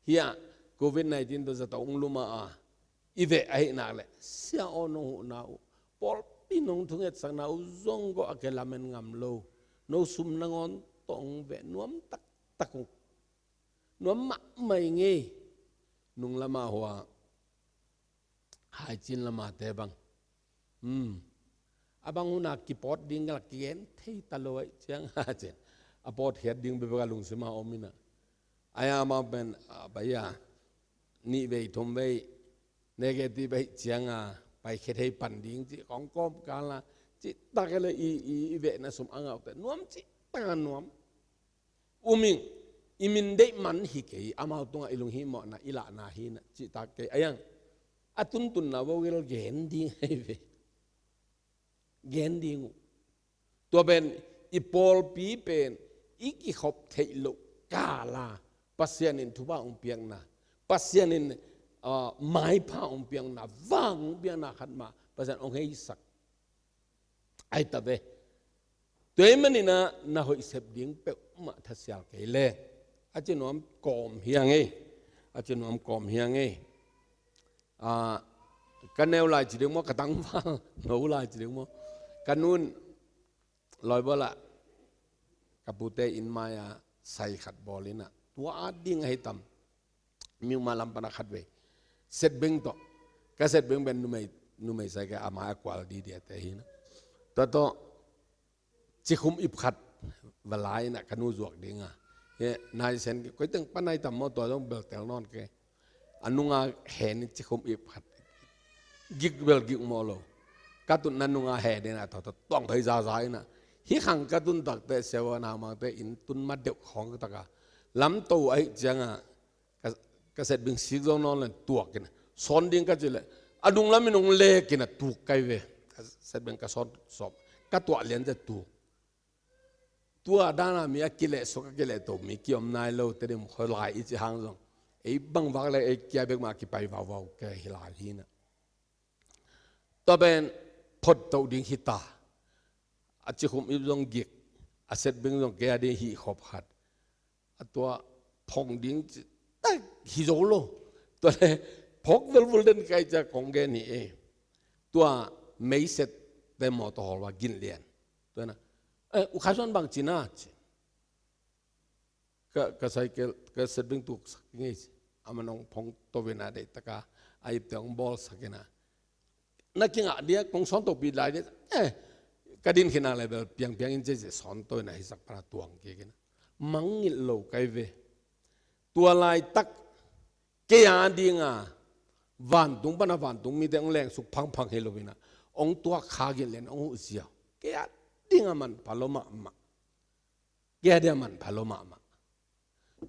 Hi ah, covid nineteen tawh zato hong lum a, i veh ahih nak leh, sia aw, nong huhna uh, pawlpi nong thungetsakna uh zong gawh a, kei lamen ngam lo. No sum nangawn tawh hong veh, nuam taktak uh. Nuam mahmah ing ei. Nung lam a hua, Haicin lam a te bang, um, a bang hun a kipawt ding ka lak kigen thei ta lo ahih ciang a, cin a pawtkhiat ding bekbek a lungsim a om in ah. Ai, amau pen, a, bai a, nih vei thum vei negative ahih ciang a, paikhia thei pan ding cih kong kawmkal a, cihtak a le i, i, i vehna sum a ngauhte nuam, cihtak a nuam. Um ing, i min deih man hi kei, amau tungah i lunghimawhna i lahna hi na, cihtak kei. Ai ang, a tuntunna vawgel gen ding ahi ve. Gen ding uh. Tua pen, i pawlpi pen i kikhop theih loh kal a Pasian in thupha hong piakna, Pasian in, ah, maipha hong piakna, vang hong piakna khat mah Pasian hong heisak. Ai ta ve. Tua ahih manin ah na hoih sep ding peuhmah thasial kei le. A ci nuam kawm hi ing ei. A ci nuam kawm hi ing ei. Ah, ka neu lai ci ding maw, ka tangval no lai ci ding maw. Ka nu'n Lawibawl ah ka pute inn mai a sai khat bawl in ah, tua a ding ahi tam. Myanmar lam pan a khat vei, setbeng tawh. Ka setbeng pen numei, numei sai kei, a mai a kual didiate hi na. Tua tawh cikhum ip khat va la in ah, ka nu zuak ding a. He, nai sen kei, koi teng pan ahi tam maw, tua zong bel tel nawn kei. A nunga hen in cikhum ip khat, gik bel gik mawh lo. Ka tutna nunga hen in ah, tawh tawh tuang phei zaza in ah, hih khang ka tun tak teh, siavuan a mangte inn tun ma deuh khawng tak a, lamto ahih ciang a, ka, ka setbeng sik zo nawn leng tuak in ah, sawn ding ka cih leh, a dung lam in hong lek in ah tuk kei ve. Ka setbeng ka sawn sawm, ka tuah lian ciang tuk. Tua dan a mi a kilehsuk, a kilehto mi kiom nai lo, Tedim khualai i cih hang zong, ei bang vak le ei kia bek mah kipai vauvau kei hi lai hi na. Tua pen phottoh ding hi ta. A cikhum ip zong gik, a setbeng zong kei a ding hih khop khat. A tua phong ding ci tak hi zo lo. Tua le phok velvul den kei ciang kong gen hi e. Tua meisette mawtaw hawl va gin lian. Tua na, eh, U Khai Suan bang ci na ci. Ka, ka cycle, ka setbeng tuksak ngei ci. Aman hong phong to ve na, deih taka a ipte hong bawlsak in a. Na kingah dia, kong sawn topi lai dia. Eh, ka din khin a le bel piangpiang in ci ci, sawn to in a hisak pan a tuang kik in a. Mangngilh lo kei ve. Tua laitak kei a ding a, vantung pan a vantung mite hong lengsuk phangphang hi lo in a, hong tuak kha gin lian, hong huh ziau. Kei a ding a manpha lo mahmah. Kei a ding a manpha lo mahmah.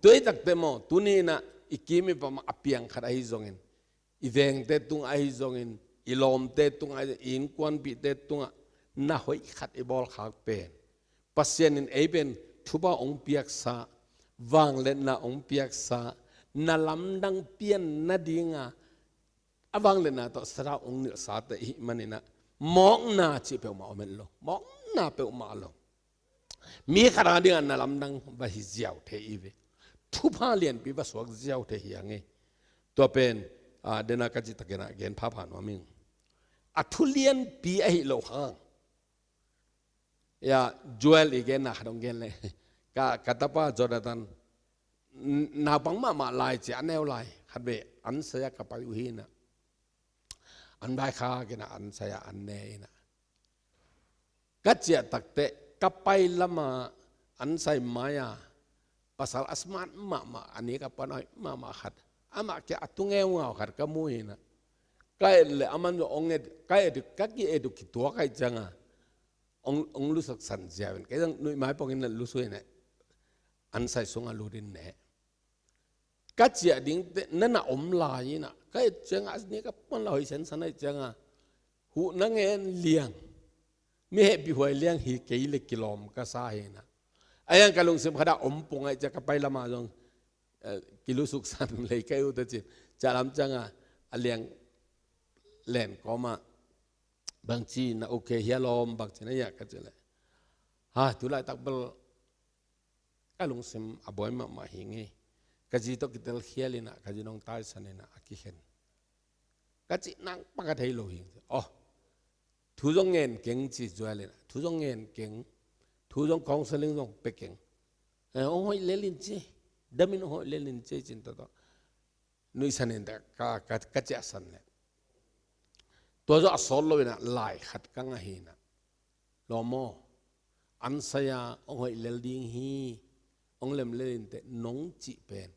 Tua i takte maw, tuni in a i kim i pam a piang khat ahi zongin, i vengte tung ahi zongin, i lawmte tung ahi zongin, i innkuanpihte tungah na hoih khat i bawl khak pen, Pasian in ei pen thupha hong piaksa, vangliatna hong piaksa, na lamdang pian nadinga a vangliatna tawh sathau hong nilhsate i hih maninah mawkna cih peuhmah om het lo. Mawkna peuhmah lo. Mi khat a dingah na lamdang va hi ziau thei i ve. Thupha lianpi va suak ziau thei hi a ngei. Tua pen, ah, dena ka cih takinah gen phapha nuam ing. A thu lianpi ahi lo hang. Ya, Joel i genna khat hong gen le. Ka, ka tapa Jonathan, n-, naupang mahmah lai ci a neu lai. Khat ve, an saya ka pai uh hi inah. An vai kha kina an saya an ne inah. Ka ciah takteh, ka pai lama an sai mai-a, pasal a smart mahmah, a nika pan hoih mahmah khat. Amah kia a tu ngeungau khat ka mu inah. Ka et le, aman zong hong et, ka et, ka ki et uh kituak ahi cianga. Hong, hong lusuk san ziau in. Kei zong nuih mai pongin na lusu inah. An sai sunga lut in ne. Ka ciah dingte, na na om lai inah. Ka et cianga, a nika pan la hoih sensan ahi cianga. Huh na ngen liang. Mi hehpih huai liang hi kei le kilawm ka sa hi inah. A yang ka lungsim khat ah om pong ahi cia ka pai lama zong, eh, kilusuk san lei ka hi uh ta cin. Cia lam cianga a liang len kawmah. Bangci na okay hia lawm bangci na hia ka ci le. Ha, tu laitak bel ka lungsim a buai mahmah hi ngei. Ka zi tawh kitel khial inah, ka zi nong taisan inah, a kikhen. Ka cih nang paka thei lo hi. Oh, thu zong ngen keng ci Joel inah. Thu zong ngen keng. Thu zong counseling zong pe keng. Eh, hong hoih lel in ci. Damin hong hoih lel in ci cin tawh tawh. Nuihsan in ka, ka, ka ciahsan le. Tua zawh a sawt lo inah lai khat ka ngah hi inah. Lawm aw, an saya hong hoih lel ding hi, hong lem lel inteh nong cih pen.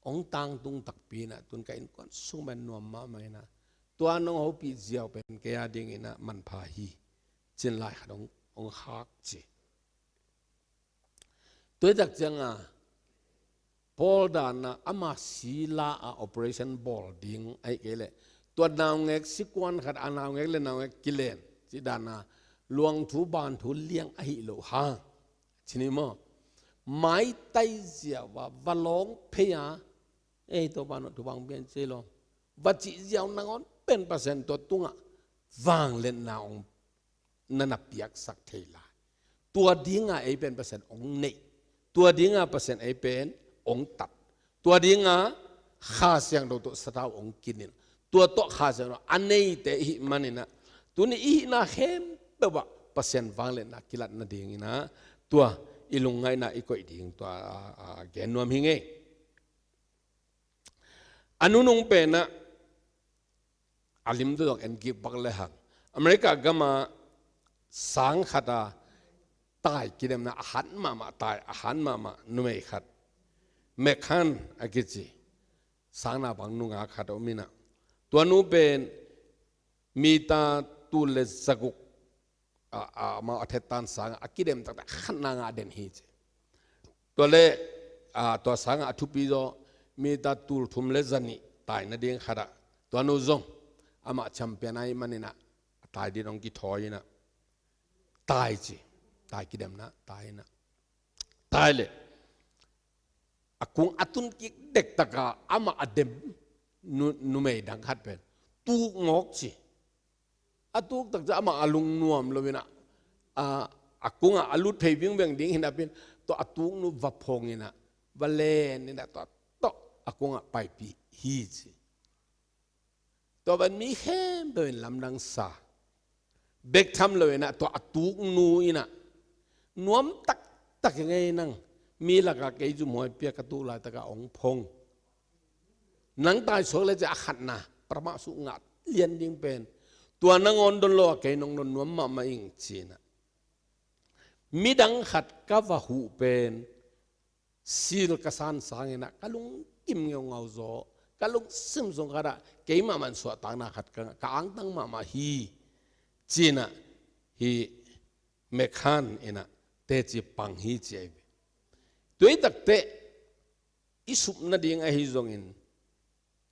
Hong tangtung takpi inah, tun ka innkuan sung pen nuam mahmah inah. Tua nong hopih ziau pen kei a ding inah manpha hi. Cin lai khat hong, hong khak ci. Tuitak cianga, Paul dana ama sila a operation bawl ding ahi kei leh. Tua naungek sikuan khat a naungek le naungek kilen. Ci dana luang thu ban thu liang ahi lo hang. Cini maw. Maitai ziau a va lawng phei a. Ei, Topa no thu bang pian ci lo. Va cih ziau nangawn pen Pasian tua tungah vangliatna hong na na piaksak thei lai. Tua dinga ei pen Pasian hong neih. Tua dinga Pasian ei pen hong tat. Tua dinga Kha Siangtho tawh sathau hong kinilh. Tua tawh Kha Siangtho a neite i hih maninah. Tuni i hihna khempeuh ah Pasian vangliatna kilat nadinginah. Tua i lungngaihna i koih ding tua, a, a, gen nuam hi ngei. A nunung penah a lim tu dong en kik bak le hang. America gama sang khata tai kidemna a hat mahmah, tai a hat mahmah numei khat. Meghan a kici. Sang naupang nungak khat om inah. Tua nu pen mita tul le zaguk a, a, amau a thettan sangah a kidem taktak khatna ngah den hi ci. Tua le, a, tua sangah a thupi zaw mita tul thum le zanih tai nading khatah. Tua nu zong amah champion ahi maninah a tai din hong kithawi inah. Tai ci. Tai kidemna, tai inah. Tai le. A kung a tun kik dektaka amah a dem nu, numei dang khat pen. Tuk mawk ci. A tuk takca amah a lungnuam lo inah, a, a kungah a lut phei vingveng ding hinapin, tua a tuknu va phong inah, va len inah, tua tawh a kungah paipih hi ci. Tua ban mi khempeuh in lamdang sa. Bek tham lo inah, tua a tuknu inah, nuam taktak i ngei nang, mi lakah kei zumhuai pia ka tuk laitaka hong phong. Nang taisuak le cia a khatna, paramah suk ngah lian ding pen. Tua nangawn don lo a kei nong don nuam mahmah ing cinah. Midang khat ka va huh pen, sil ka san sanginah, ka lungkim ngeungau zaw, ka lungsim sung khatah, keimah man suahtakna khat ka, ka angtang mahmah hi, cinah, hi Meghan inah, teci pang hi ci ahi ve. Tuitakte, i sup nading ahi zongin,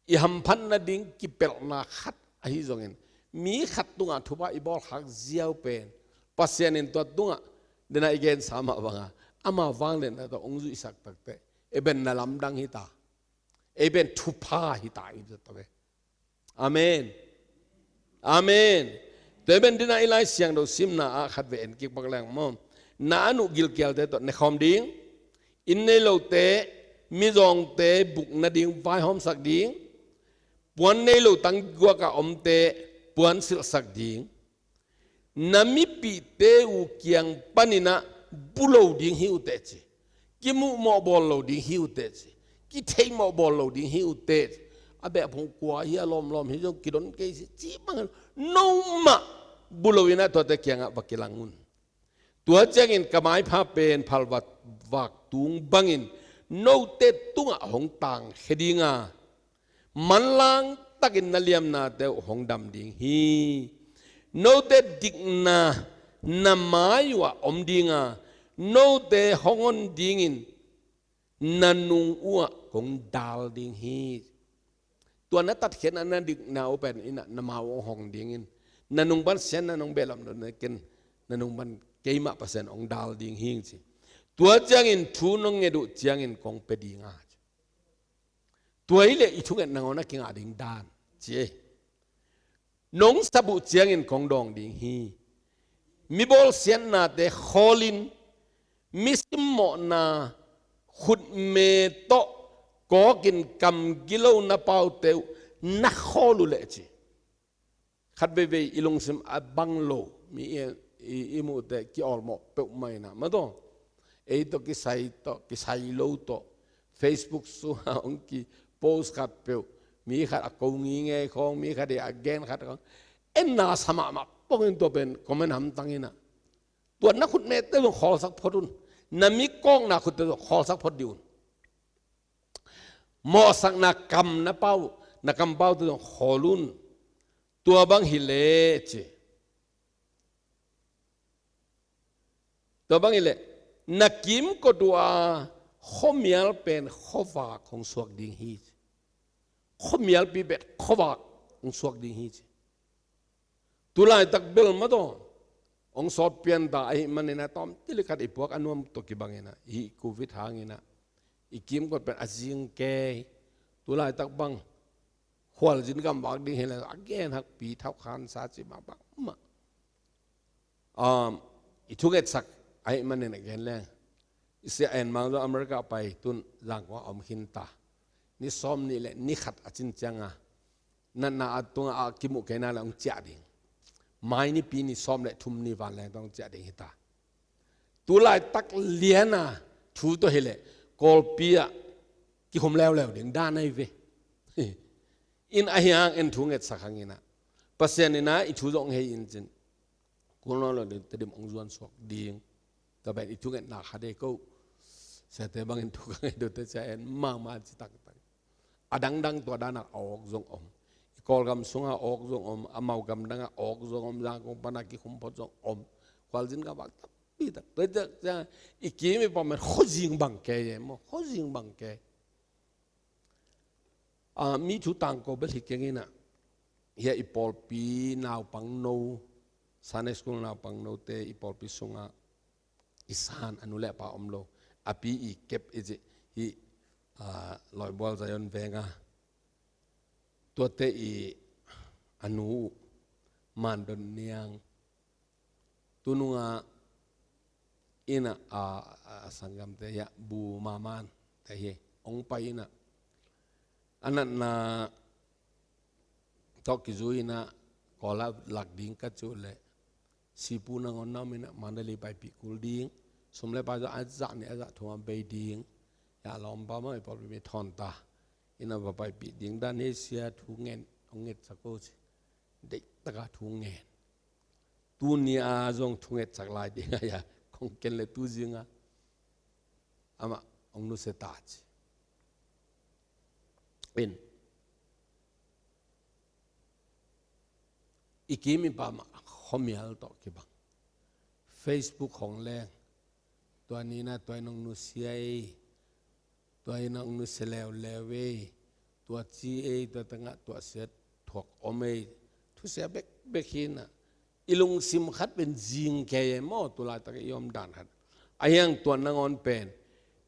i hamphat nading kipelhna khat ahi zongin, mi khat tungah thupha i bawlkhak ziau pen, Pasian in tua tungah, dena i gensa mah banga, ama vangliatna tawh hong zuihsak takte, i ben na lamdang hita. Ei pen thupha hi ta i ta ve. Amen. Amen. Tua pen dina i Lai Siangtho simna ah khat ve en kik pak leng maw. Na a nuh gilkialte tawh nekhawm ding. Inn nei lote, mizawngte buk nading vaihawmsak ding. Puan nei lo tangguak a omte puan silhsak ding. Na mipihte uh kiang paninah bu lo ding hi uh teh ci. Kimuhmawh bawl lo ding hi uh teh ci. Kitheihmawh bawl lo ding hi uh teh ci. A beh phung kua hi a lawmlawm hi zong kidon kei si ci bangin nomah bu lo inah tuate kiangah va kilang un. Tua ciangin ka maipha pen phalvat vak tung bangin note tungah hong tangkhia dinga, manlang takin na liamnate uh hong dam ding hi. Note dikna na mai uhah om dinga, note hong on dingin na nung uhah kong dal ding hi. Tua na tatkhiatna na dikna uh pen inah na mau hong hong dingin, na nung pan siatna nong behlap dot na ken, na nung pan keimah Pasian hong dal ding hi ci. Tua ciangin thu nong nget uh ciangin kong pia dinga ci. Tua hi leh i thunget nangawn a kingah ding dan ci ei. Nong sap uh ciangin kong dawng ding hi. Mi bawlsiatnate khawlin, mi simmawhna khutme tawh kawkin kam gilo na paute uh na khawl uh leh ci. Khat veivei i lungsim a bang lo mi i, i, i muhte ki-awlmawh peuhmah inah mataw. Ei tawh kisai tawh, kisai lo tawh, Facebook sungah hong ki-post khat peuh, mi khat a ko ngingei khawng, mi khat i a gen khat khawng, enna sa mahmah pongin tua pen comment hamtang inah. Tua na khutmete zong khawlsak phot un. Na mi kawkna khutte zong khawlsak phot dih un. Mawhsakna kam na pau, na kampaute zong khawl un. Tua bang hi leh ci. Tua bang hi leh na kimkot uh a khuamial pen khuavak hong suak ding hi ci. Khuamialpi pen khuavak hong suak ding hi ci. Tulaitak bel mataw hong sawt pian ta ahih maninah tawmcik khat i puak a nuam tawh kibanginah, hih Covid hanginah i kimkot pen a zing kei. Tulaitak bang khualzin gam vak ding hi leh a gen hakpi thauhkhansa ci mah bangmah. Um, i thungetsak ahih manin a gen leng, i sia en mang zong America pai tun Zangkong a om khin ta. Ni sawm nih le ni khat a cin cianga natna a tungah a kimuh kei na le hong ciah ding. Mai nipi ni sawm le thum ni vanleng tawh hong ciah ding hi ta. Tulaitak liana thu tawh hileh Kawlpi ah kikhum leuleu ding dan ahi ve. In ahi hang en thungetsak hanginah Pasian inah i thu zong hei in cin. Kul nawn lo ding Tedim hong zuan suak ding. Tua pen i thungetna kha dei ko. Siate bangin thu ka ngei dote sia en mahmah ci taktak. A dangdang tua danah a awk zong om. I Kawlgam sungah a awk zong om, a maugam dangah a awk zong om, Zangkong pana kikhum phot zong om. Khualzin gam vak tampi tak. Tua i tak ciang i kim i pam men khuazing bang kei e maw, khuazing bang kei. Ah, mi thu tangko bel hi kenginah. Hia i pawlpi naupangno, Sunday school naupangnote i pawlpi sungah i san a nu le a pa om lo. A pi i kep i cih hih, ah, Lawibual Zion venga. Tuate i a nu uh Mandon Niang. Tununga inah a, a sanggamte hiah bu maman te hi hong pai inah. A natna tawh kizui inah Kawla lak ding ka cuh leh sipu nangawn na om inah Mandalay paipih kul ding. Sum le pai zah a zah nih a zah thum a bei ding. Hiah lawmpa mah i pawlpi mi thawn ta. Inah va paipih ding dan hi sia thu ngen hong ngetsak ko ci. Deihtaka thu ngen. Tuni a zong thungetsak lai ding a, kong ken le tu zinga amah hong nusia ta ci. In i kim i pam ah khuamial tawh kibang. Facebook hong leng. Tua nina tua in hong nusia ei. Tua in hong nusia leuleu ei. Tua ci ei, tua tangah tua sia thuak om ei. Thusia bekbek hinah. I lungsim khat pen zing kei e maw, tulaitak i om dan khat. A hiang tua nangawn pen.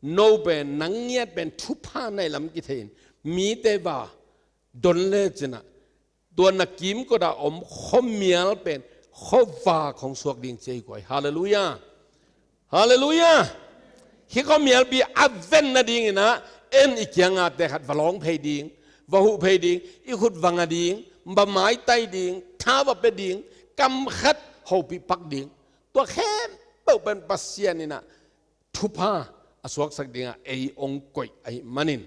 No pen, nang ngiat pen thupha nai lam kithei in. mite va don le cinah, tua na kimkot a om khuamial pen khuavak hong suak ding ci hi kua hi. Halleluiah. Halleluiah. Hih khuamialpi a ven nadinginah en i kiangate khat va lawng phei ding, va huh phei ding, i khut va nga ding, va maitai ding, tha va pia ding, kam khat hopih pak ding. Tua khempeuh pen Pasian inah thupha a suaksak dingah ei hong koih ahih manin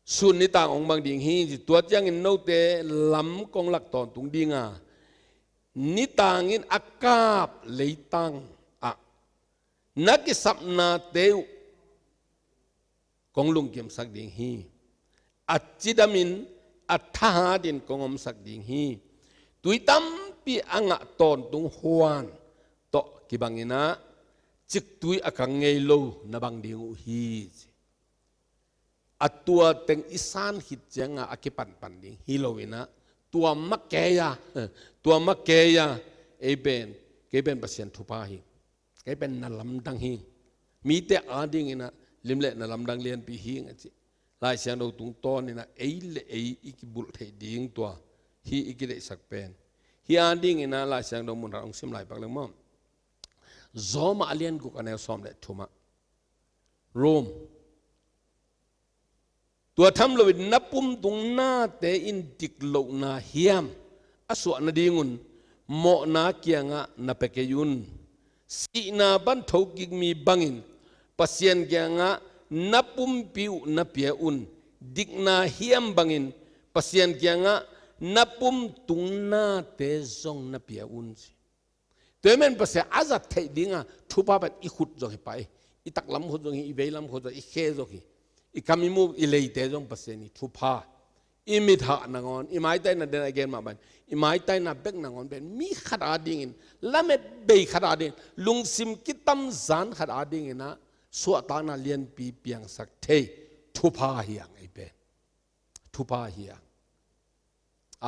sun nitang hong bang ding hi. Tua ciangin note lam kong lak tawntung dinga, nitangin a kap leitang ah na kisapnate uh kong lungkimsak ding hi. A cidamin a thahatin kong omsak ding hi. Tui tampi a ngah tawntung huan tawh kibanginah ciktui a kang ngei lo na bang ding uh hi. A tua teng i san khit cianga a kipanpan ding hi loinah, tua makeia, tua makeia, ei pen, kei pen Pasian thupha hi. Kei pen na lamdang hi. Mite adinginah lim le na lamdang lianpi hi nga ci. Lai Siangtho tungtawninah ei le ei i kibulh theih ding tua hi i kideihsak pen. Hih adinginah Lai Siangtho mun khat hong sim lai pak leng maw. Roma a lian guk a neu sawm le thumah. Rome. Tua tham loin na pumtung nate in diklohna hiam a suah nadingun mawhna kiangah na pia kei un. Sihna pan thokik mi bangin Pasian kiangah na pumpi uh na pia un. Dikna hiam bangin Pasian kiangah na pumtung nate zong na pia un. Tua ahih manin Pasian a zat theih dinga thupha pen i khut zong hi pah hi. I taklam khut zong hi, i veilam khut zong hi, i khe zong hi. I kam i mu i leite zong Pasian i thupha. I mithah nangawn, i maitaina den a i gen mah bangin, i maitaina bek nangawn pen mi khat adingin, lamet bei khat adingin, lungsim kitamzan khat adinginah suahtakna lianpi piangsak thei thupha hi hang ei pen. Thupha hi hang.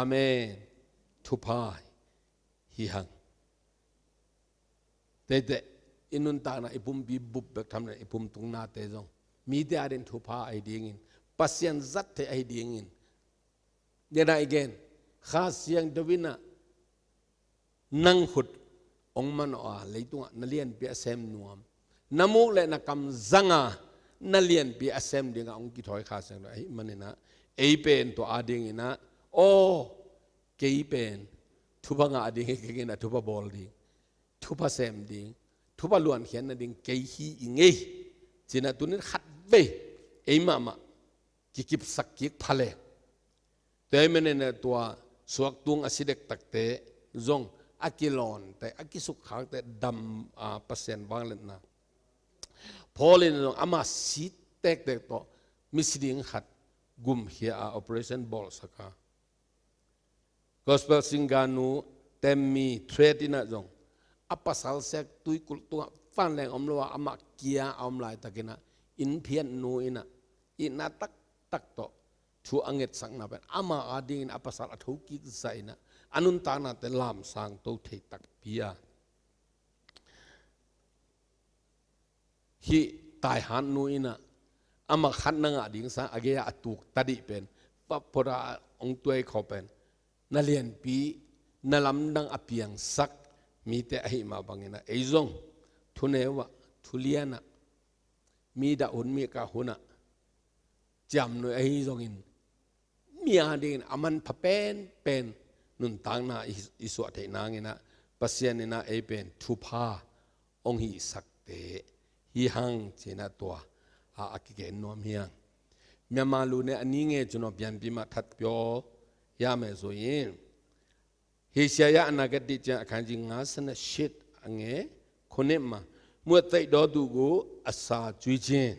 Amen. Thupha hi hang. Teiteh i nuntakna i pumpi bup bek tham le i pumtung nate zong mite ading thupha ahi dingin, Pasian zat theih ahi dingin. Dena i gen, Kha Siangtho inah nang khut hong manawh a, leitungah na lianpi a sem nuam, na muk le na kam zanga na lianpi a sem dingah hong kithawi Kha Siangtho ahih maninah, ei pen tua adinginah, aw, kei pen thupha ngah ding hi, kei inah thupha bawl ding, thupha sem ding, thupha luankhiat nading kei hi i ngei. Cinah tunin khatvei ei mahmah kikipsak kik pha le. Tua ahih maninah tua suaktung a si dektakte zong a kilawnte, a kisukkhakte dam a, Pasian vangliatna. Paul in zong ama si tektek tawh misi ding khat gumkhia a, operation bawlsak a. Gospel singer nu Tammy Thread inah zong a pasal siak tuikulh tungah vanleng om lo a, amah kia a om laitakinah, inn phiatnu inah itna taktak tawh thu a ngetsakna pen ama adingin a pasal a thokik zahinah a nuntaknate lamsang to thei takpi a. Hih taihatnu inah amah khat na ngah ding sang a gei-ah a tuk tadih pen, paphot a hong tuai khawh pen, na lianpi, na lamdang a piangsak mite ahih mah banginah, ei zong thuneu ah, thulian ah, mi dah hun, mi kah hun ah ciamnuih ahi zongin, mi adingin a manpha penpen nuntakna i, i suah theih nanginah, Pasian inah ei pen thupha hong hihsakte hi hang cinah tua a, a kigen nuam hi hang. Myanmar lu ne a ni nge cun aw pianpi mah that pio hiam e zui in. Hi sia ya a na gat dih ciang a khan jing nga sana shit a nge khonep ma muat taih daw duh gu a sa cui cin.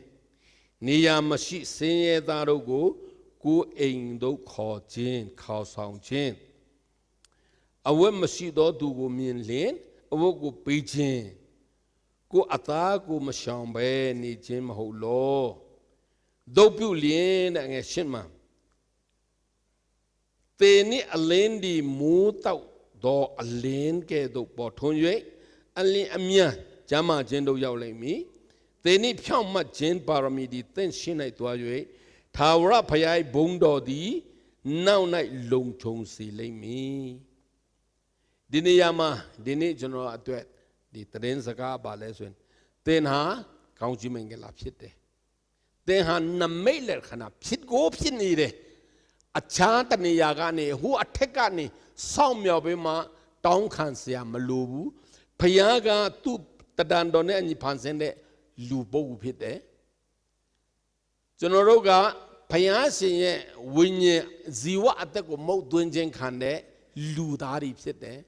Ni ya ma shih se ye ta daw gu ku eng daw khaw cin, khaw saung cin. A wet ma shih daw duh gu min lin, a wet gu pei cin. Ku a ta ku ma shaung bai ni cin ma ho lo. Daw piu lin a nge shit ma. Teni a len di mu tau do a len ke do po thon yue. A len a mia jama jen do yau lei mi. Teni phiau mat jen parami di ten shin ai tua yue. ထာဝရဘုရား၏ဘုန်းတော်သည် နောက်၌ လုံခြုံစေလိမ့်မည်။ ဒီနေရာမှာ ဒီနေ့ကျွန်တော်အတွက် ဒီသတင်းစကားဘာလဲဆိုရင် သင်ဟာကောင်းကြီးမင်္ဂလာဖြစ်တယ်။ သင်ဟာနမိတ်လက္ခဏာဖြစ်ကိုဖြစ်နေတယ်။ အခြားတနေရာကနေ ဟိုအထက်ကနေ စောင့်မျှော်ပြီးမှ တောင်းခံစရာမလိုဘူး။ ဘုရားက သူ့သဏ္ဍာန်တော်နဲ့အညီ ဖန်ဆင်းတဲ့လူပုဂ္ဂိုလ်ဖြစ်တယ်။ ကျွန်တော်တို့က ဘုရားရှင်ရဲ့ဝိညာဉ် ဇီဝအသက်ကို မုတ်သွင်းခြင်းခံတဲ့ လူသားတွေဖြစ်တယ်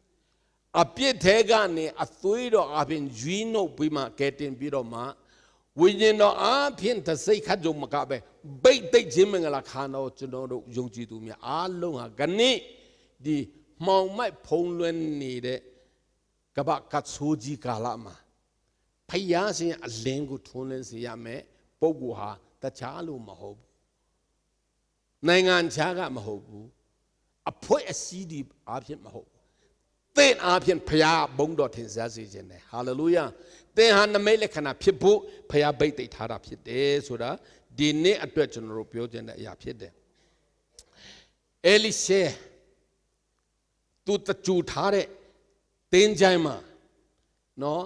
။ အပြစ်ထဲကနေ အသွေးတော်အားဖြင့် ရွေးနှုတ်ပြီးမှ ကယ်တင်ပြီးတော့မှ ဝိညာဉ်တော်အားဖြင့် တစိတ်ခတ်ယုံမကပဲ ဘိတ်သိက်ခြင်းမင်္ဂလာခံတော့ ကျွန်တော်တို့ယုံကြည်သူများအားလုံးဟာ ကနေ့ ဒီမှောင်မိုက်ဖုံးလွှမ်းနေတဲ့ ကမ္ဘာ့ကပ်ဆိုးကြီးကာလမှာ ဘုရားရှင်ရဲ့အလင်းကို ထွန်းလင်းစေရမယ့်ပုဂ္ဂိုလ်ဟာ တခြားလူမဟုတ်ဘူး။ နိုင်ငံခြားကမဟုတ်ဘူး။ အဖွဲ့အစည်းတွေအားဖြင့်မဟုတ်ဘူး။ သင်အားဖြင့် ဘုရားဘုန်းတော်ထင်ရှားစေချင်တယ်။ ဟာလေလုယာ။ သင်ဟာနမိတ်လက္ခဏာဖြစ်ဖို့ ဘုရားဘိတ်သိက်ထားတာဖြစ်တယ်ဆိုတာ ဒီနေ့အတွက် ကျွန်တော်တို့ပြောချင်တဲ့အရာဖြစ်တယ်။ အဲလိရှဲ သူသဂြိုဟ်ထားတဲ့ သင်္ချိုင်းမှာနော်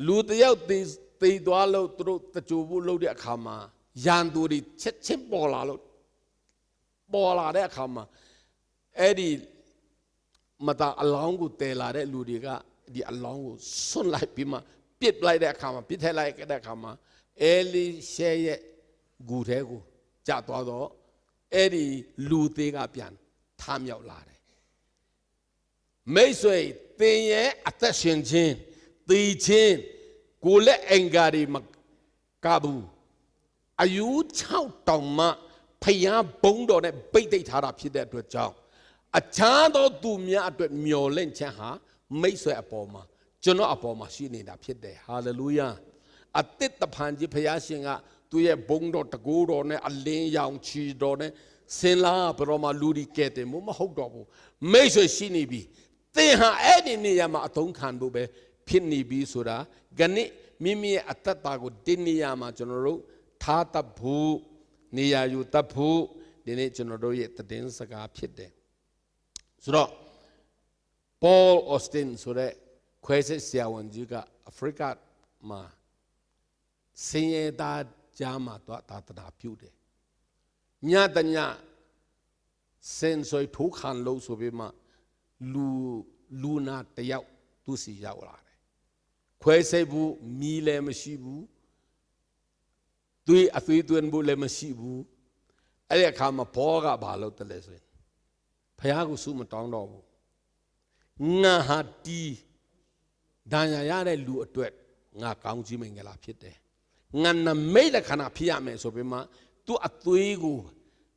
လူတစ်ယောက်သေသေသွားလို့ သူတို့သဂြိုဟ်ဖို့လုပ်တဲ့အခါမှာ ရန်သူတွေချက်ချင်းပေါ်လာလို့ ပေါ်လာတဲ့အခါမှာ အဲ့ဒီမတန်အလောင်းကိုသယ်လာတဲ့လူတွေက ဒီအလောင်းကိုစွန့်လိုက်ပြီးမှ ပစ်လိုက်တဲ့အခါမှာ ပစ်ထည့်လိုက်တဲ့အခါမှာ အဲလိရှဲရဲ့ဂူထဲကိုကျသွားတော့ အဲ့ဒီလူသေကပြန်ထမြောက်လာတယ်။ မိတ်ဆွေ၊ သင်ရဲ့အသက်ရှင်ခြင်း၊ သေခြင်း၊ ကိုယ်လက်အင်္ဂါတွေမကဘူး၊ အရိုးခြောက်တောင်မှ ဘုရားဘုန်းတော်နဲ့ ဘိတ်သိက်ထားတာဖြစ်တဲ့အတွက်ကြောင့် အခြားသောသူများအတွက် မျှော်လင့်ချက်ဟာ မိတ်ဆွေအပေါ်မှာ၊ ကျွန်တော်အပေါ်မှာ ရှိနေတာဖြစ်တယ်။ ဟာလေလုယာ။ အသစ်တဖန်ကြီး ဘုရားရှင်က သူ့ရဲ့ဘုန်းတော်တန်ခိုးတော်နဲ့ အလင်းရောင်ခြည်တော်နဲ့ ဆင်းလာပြီးတော့မှ လူတွေကယ်တင်ဖို့မဟုတ်တော့ဘူး။ မိတ်ဆွေရှိနေပြီ။ သင်ဟာအဲ့ဒီနေရာမှာ အသုံးခံဖို့ပဲဖြစ်နေပြီဆိုတာ ကနေ့မိမိရဲ့အသက်တာကို ဒီနေရာမှာ ကျွန်တော်တို့ထားသတ်ဖို့၊ နေရာယူသတ်ဖို့ ဒီနေ့ကျွန်တော်တို့ရဲ့သတင်းစကားဖြစ်တယ်။ ဆိုတော့ Paul Austin ဆိုတဲ့ခွဲစိတ်ဆရာဝန်ကြီးက အာဖရိကမှာ ဆင်းရဲသားကြားမှာ သူကသာသနာပြုတယ်။ ညတည ဆင်ဆွေထိုးခံလို့ဆိုပြီးမှ လူလူနာတစ်ယောက် သူ့ဆီရောက်လာတယ်။ ခွဲစိတ်ဘူး၊ မီးလည်းမရှိဘူး၊ သွေး၊ အသွေးသွင်းဖို့လည်းမရှိဘူး။ အဲ့ဒီအခါမှာ ပေါကဘာလုပ်သလဲဆိုရင် ဘုရားကိုဆုမတောင်းတော့ဘူး။ ငါဟာဒီဒဏ်ရာရတဲ့လူအတွက် ငါကောင်းကြီးမင်္ဂလာဖြစ်တယ်။ ငါနမိတ်လက္ခဏာဖြစ်ရမယ်ဆိုပြီးမှ သူ့အသွေးကို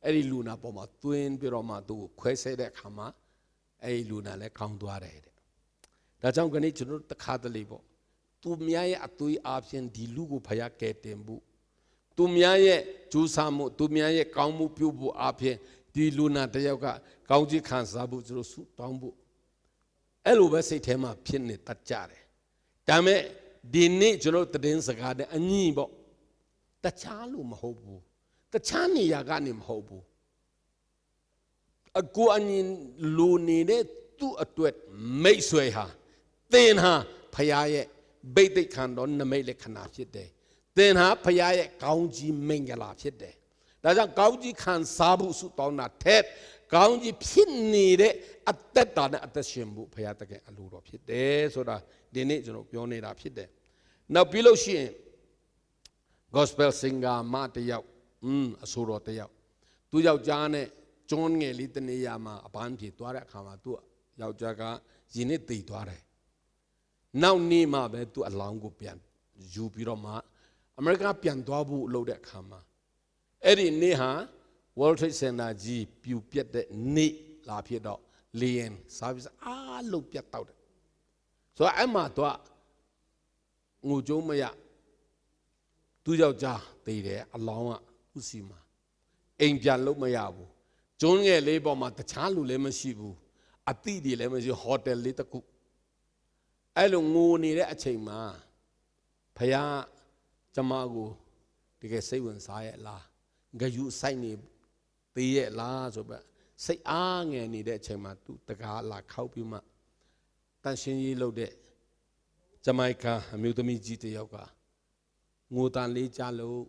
အဲ့ဒီလူနာပေါ်မှာသွင်းပြီးတော့မှ သူ့ကိုခွဲစိတ်တဲ့အခါမှာ အဲ့ဒီလူနာလည်းကောင်းသွားတယ်တဲ့။ ဒါကြောင့် ကနေ့ကျွန်တော်တို့တခါတလေပေါ့၊ သူများရဲ့အသွေးအားဖြင့် ဒီလူကို ဘုရားကယ်တင်ဖို့၊ သူများရဲ့ကြိုးစားမှု၊ သူများရဲ့ကောင်းမှုပြုဖို့အားဖြင့် ဒီလူနာတစ်ယောက်က ကောင်းကြီးခံစားဖို့ ကျွန်တော်ဆုတောင်းဖို့ အဲ့လိုပဲစိတ်ထဲမှာဖြစ်နေတတ်ကြတယ်။ ဒါပေမဲ့ ဒီနေ့ကျွန်တော်တို့သတင်းစကားနဲ့အညီပေါ့၊ တခြားလူမဟုတ်ဘူး၊ တခြားနေရာကနေမဟုတ်ဘူး။ အကူအညီလိုနေတဲ့သူ့အတွက် မိတ်ဆွေဟာ၊ သင်ဟာဘုရားရဲ့ဘိသိက်ခံသောနမိတ်လက္ခဏာဖြစ်တယ်။ သင်ဟာဘုရားရဲ့ကောင်းကြီးမင်္ဂလာဖြစ်တယ်။ ဒါကြောင့် ကောင်းကြီးခံစားဖို့ဆုတောင်းတာထက် ကောင်းကြီးဖြစ်နေတဲ့အသက်တာနဲ့အသက်ရှင်ဖို့ ဘုရားသခင်အလိုတော်ဖြစ်တယ်ဆိုတာ ဒီနေ့ကျွန်တော်ပြောနေတာဖြစ်တယ်။ နောက်ပြီးလို့ရှိရင် Gospel singer မတစ်ယောက်၊ อืม၊ အဆိုတော်တစ်ယောက်၊ သူ့ယောက်ျားနဲ့ ကျွန်းငယ်လေးတစ်နေရာမှာ အပန်းဖြေသွားတဲ့အခါမှာ သူ့ယောက်ျားက ရေနဲ့သေသွားတယ်။ နောက်နေ့မှပဲ သူ့အလောင်းကိုပြန်ယူပြီးတော့မှ အမေရိကပြန်သွားဖို့လုပ်တဲ့အခါမှာ၊ အဲ့ဒီနေ့ဟာ World Trade Center ကြီးပြိုပျက်တဲ့နေ့လာဖြစ်တော့ လေယာဉ် service အားလုံးပြတ်တောက်တယ်။ ဆိုတော့ အဲ့မှာသူက ငိုကြိုးမရ၊ သူ့ယောက်ျားသေတယ်၊ အလောင်းကသူ့ဆီမှာ၊ အိမ်ပြန်လို့မရဘူး။ ကျွန်းငယ်လေးပေါ်မှာ တခြားလူလည်းမရှိဘူး၊ အသီးတွေလည်းမရှိ၊ hotel လေးတစ်ခု။ အဲ့လိုငိုနေတဲ့အချိန်မှာ ဘုရား၊ ကျွန်မကို တကယ်စိတ်ဝင်စားရဲ့လား၊ ဂရုစိုက်နေသေးရဲ့လားဆိုပြီး စိတ်အားငယ်နေတဲ့အချိန်မှာ သူ့တကားလာခေါက်ပြီးမှ သန့်ရှင်းရေးလုပ်တဲ့ ဂျမိုင်ကာအမျိုးသမီးကြီးတစ်ယောက်က ငိုသံလေးကြားလို့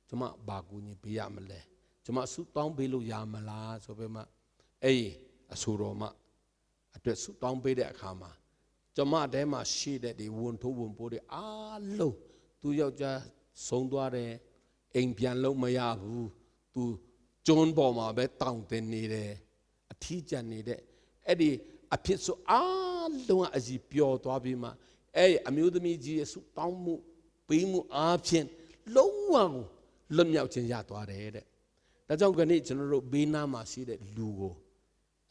ကျွန်မဘာကူညီပေးရမလဲ၊ ကျွန်မဆုတောင်းပေးလို့ရမလားဆိုပြီးမှ အဲ့ဒီအဆိုတော်မ အတွက်ဆုတောင်းပေးတဲ့အခါမှာ ကျွန်မထဲမှာရှိတဲ့ဒီဝန်ထုပ်ဝန်ပိုးတွေအားလုံး သူ့ယောက်ျားဆုံးသွားတယ်၊ အိမ်ပြန်လို့မရဘူး၊ သူကျွန်ပေါ်မှာပဲတောင့်တင်နေတယ်၊ အထီးကျန်နေတဲ့ အဲ့ဒီအဖြစ်ဆိုအားလုံးကအရည်ပျော်သွားပြီးမှ အဲ့ဒီအမျိုးသမီးကြီးရဲ့ဆုတောင်းမှုပေးမှုအားဖြင့် လုံးဝကိုလွတ်မြောက်ခြင်းရသွားတယ်တဲ့။ ဒါကြောင့် ကနေ့ကျွန်တော်တို့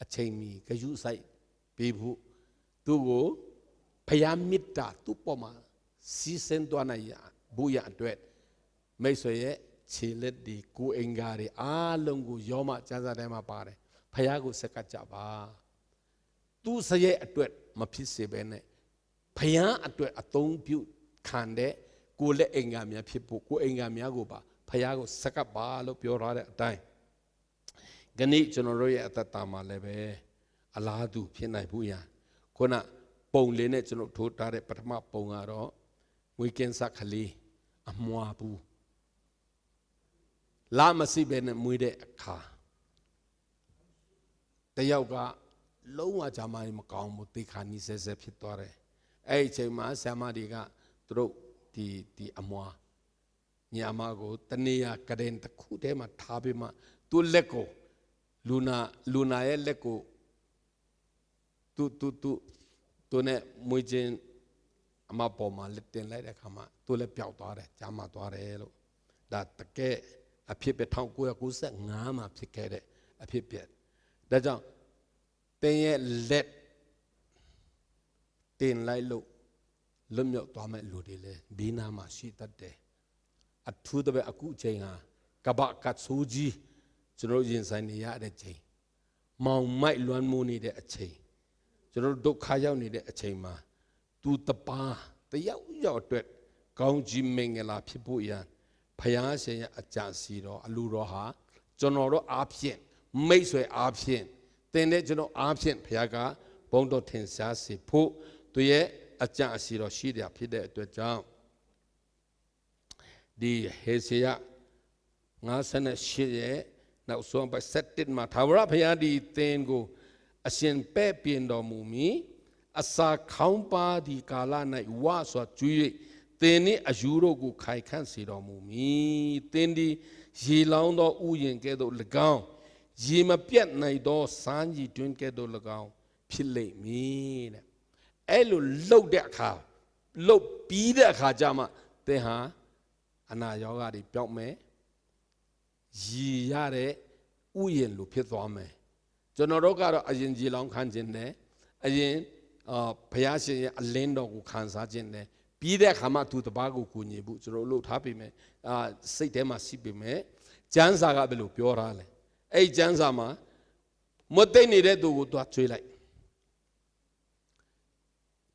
အချိန်မီဂရုစိုက်ပေးဖို့၊ သူ့ကို ဘုရားမေတ္တာသူ့ပေါ်မှာစီးဆင်းသွားနိုင်ရန်၊ ဖို့ရန်အတွက် မိတ်ဆွေရဲ့ခြေလက်တွေ၊ ကိုယ်အင်္ဂါတွေအားလုံးကို ရောမကျမ်းစာထဲမှာပါတယ်၊ ဘုရားကိုဆက်ကပ်ကြပါ။ သူ့စရိတ်အတွက်မဖြစ်စေဘဲနဲ့ ဘုရားအတွက်အသုံးပြုခံတဲ့ ကိုယ်လက်အင်္ဂါများဖြစ်ဖို့၊ ကိုယ်အင်္ဂါများကိုပါ ဘုရားကိုဆက်ကပ်ပါလို့ပြောထားတဲ့အတိုင်း ကနေ့ကျွန်တော်တို့ရဲ့အသက်တာမှာလည်းပဲ အလားတူဖြစ်နိုင်ဖို့ရန်၊ ခုနပုံလေးနဲ့ကျွန်တော်ထိုးထားတဲ့ပထမပုံကတော့ မွေးကင်းစကလေး၊ အမွှာပူ၊ လမစေ့ဘဲနဲ့မွေးတဲ့အခါ တစ်ယောက်က လုံးဝကျန်းမာရေးမကောင်းဘူး၊ သေခါနီးစဲစဲဖြစ်သွားတယ်။ အဲ့ဒီအချိန်မှာ ဆရာမတွေက သူတို့ဒီ၊ ဒီအမွှာ ညီအမကို တနေရာကုတင်တစ်ခုထဲမှာထားပြီးမှ သူ့လက်ကို လူနာ၊ လူနာရဲ့လက်ကို သူ့၊ သူ့၊ သူ့၊ သူနဲ့မွေးခြင်းအမပေါ်မှာ လက်တင်လိုက်တဲ့အခါမှာ သူလည်းပျောက်သွားတယ်၊ ကျန်းမာသွားတယ်လို့။ ဒါတကယ်အဖြစ်ပဲ၊ ထောင့်ကိုးရာကိုးဆယ့်ငါးမှာဖြစ်ခဲ့တဲ့အဖြစ်အပျက်။ ဒါကြောင့် သင်ရဲ့လက်တင်လိုက်လို့ လွတ်မြောက်သွားမဲ့လူတွေလည်း ဒီနားမှာရှိတတ်တယ်။ အထူးသဖြင့် အခုအချိန်ဟာ ကမ္ဘာ့ကပ်ဆိုးကြီး ကျွန်တော်တို့ရင်ဆိုင်နေရတဲ့အချိန်၊ မှောင်မိုက်လွှမ်းမိုးနေတဲ့အချိန်၊ ကျွန်တော်တို့ဒုက္ခရောက်နေတဲ့အချိန်မှာ သူတစ်ပါးတစ်ယောက်ယောက်အတွက် ကောင်းကြီးမင်္ဂလာဖြစ်ဖို့ရန် ဘုရားရှင်ရဲ့အကြံစီတော်၊ အလိုတော်ဟာ ကျွန်တော်တို့အားဖြင့်၊ မိတ်ဆွေအားဖြင့်၊ သင်နဲ့ကျွန်တော်အားဖြင့် ဘုရားက ဘုန်းတော်ထင်ရှားစေဖို့ သူရဲ့အကြံအစည်တော်ရှိတာဖြစ်တဲ့အတွက်ကြောင့် ဒီဟေဇေယျ ငါးဆယ့်ရှစ်ရဲ့နောက်ဆုံးပိုဒ် ဆယ့်တစ်မှာ၊ ထာဝရဘုရားသည် သင်ကို အစဉ်ပဲ့ပြင်တော်မူမည်။ အစာခေါင်းပါးသည် ကာလ၌ဝစွာကျွေး၍ သင်နှင့်အရူတို့ကို ခိုင်ခံ့စေတော်မူမည်။ သင်သည် ရေလောင်းသောဥယျာဉ်ကဲ့သို့လည်းကောင်း၊ ရေမပြတ်နိုင်သော စမ်းရေတွင်းကဲ့သို့လည်းကောင်း ဖြစ်လိမ့်မည်တဲ့။ အဲ့လိုလုပ်တဲ့အခါ၊ လုပ်ပြီးတဲ့အခါကျမှ သင်ဟာ အနာရောဂါတွေပျောက်မယ်။ ရေရတဲ့ဥယျာဉ်လိုဖြစ်သွားမယ်။ ကျွန်တော်တို့ကတော့ အရင်ရေလောင်းခံချင်တယ်။ အရင်၊ အာ၊ ဘုရားရှင်ရဲ့အလင်းတော်ကိုခံစားချင်တယ်။ ပြီးတဲ့အခါမှ သူတစ်ပါးကိုကူညီဖို့ ကျွန်တော်တို့လုပ်ထားပေမဲ့၊ အာ၊ စိတ်ထဲမှာရှိပေမဲ့၊ ကျမ်းစာကဘယ်လိုပြောထားလဲ။ အဲ့ဒီကျမ်းစာမှာ မွတ်သိပ်နေတဲ့သူကိုသွားကျွေးလိုက်။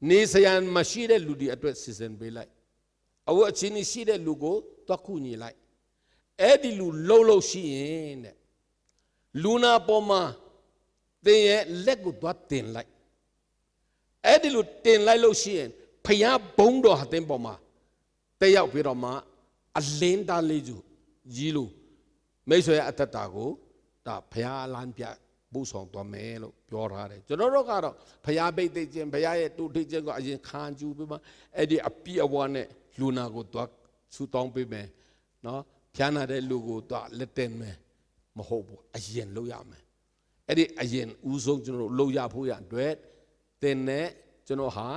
နေစရာမရှိတဲ့လူတွေအတွက် စီစဉ်ပေးလိုက်။ အဝတ်အထည်မရှိတဲ့လူကို သွားကူညီလိုက်။ အဲ့ဒီလိုလုပ်လို့ရှိရင်တဲ့၊ လူနာပေါ်မှာ သင်ရဲ့လက်ကိုသွားတင်လိုက်။ အဲ့ဒီလိုတင်လိုက်လို့ရှိရင် ဘုရားဘုန်းတော်ဟာ သင်ပေါ်မှာ သက်ရောက်ပြီးတော့မှ အလင်းတန်းလေးကြီးလို မိတ်ဆွေရဲ့အသက်တာကို ဒါဘုရားလမ်းပြပို့ဆောင်သွားမယ်လို့ပြောထားတယ်။ ကျွန်တော်တို့ကတော့ ဘုရားဘိတ်သိက်ခြင်း၊ ဘုရားရဲ့တူတ်ထီခြင်းကို အရင်ခံယူပြီးမှ အဲ့ဒီအပြည့်အဝနဲ့ လူနာကိုသွားဆုတောင်းပေးမယ်နော်။ ဖျားနာတဲ့လူကိုသွားလက်တင်မယ်၊ မဟုတ်ဘူး။ အရင်လုပ်ရမယ်။ အဲ့ဒီအရင်ဦးဆုံး ကျွန်တော်တို့လုပ်ရဖို့ရအတွက် သင်နဲ့ကျွန်တော်ဟာ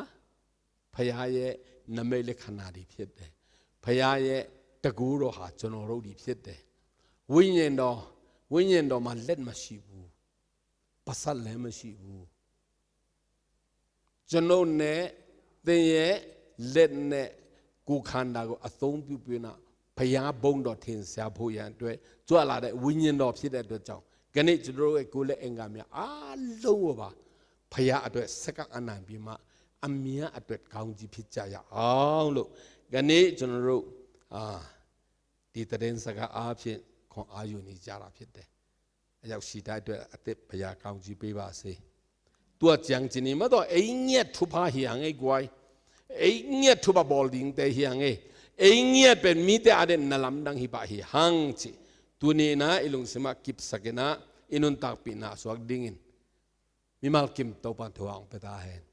ဘုရားရဲ့နမိတ်လက္ခဏာတွေဖြစ်တယ်။ ဘုရားရဲ့တန်ခိုးတော်ဟာ ကျွန်တော်တို့တွေဖြစ်တယ်။ ဝိညာဉ်တော်၊ ဝိညာဉ်တော်မှာ လက်မရှိဘူး။ ပါးစပ်လည်းမရှိဘူး။ ကျွန်ုပ်နဲ့သင်ရဲ့လက်နဲ့ ကိုယ်ခန္ဓာကိုအသုံးပြုပြီးတော့ ဘုရားဘုန်းတော်ထင်ရှားဖို့ရန်အတွက် ကြွလာတဲ့ဝိညာဉ်တော်ဖြစ်တဲ့အတွက်ကြောင့် ကနေ့ကျွန်တော်တို့ရဲ့ကိုယ်လက်အင်္ဂါများအားလုံးကိုပါ ဘုရားအတွက်ဆက်ကပ်အနံ့ပြီးမှ အများအတွက်ကောင်းကြီးဖြစ်ကြရအောင်လို့ ကနေ့ကျွန်တော်တို့၊ အာ၊ Ita den saka a phiat kong a yu ni jara phiat te. A yak si tai tua a tep paya kaung ji pe ba se. Tua ciang cini ma tua ei ngiat thupha hi hang ei guai. Ei ngiat thupha bawl ding te hi hang ei. Ei ngiat pen mi te a den na lamdang hi pah hi hang ci. Tuni na i lungsima kipsakina i nuntakpina suak dingin mimal kim Topan thu hong pe ta hen.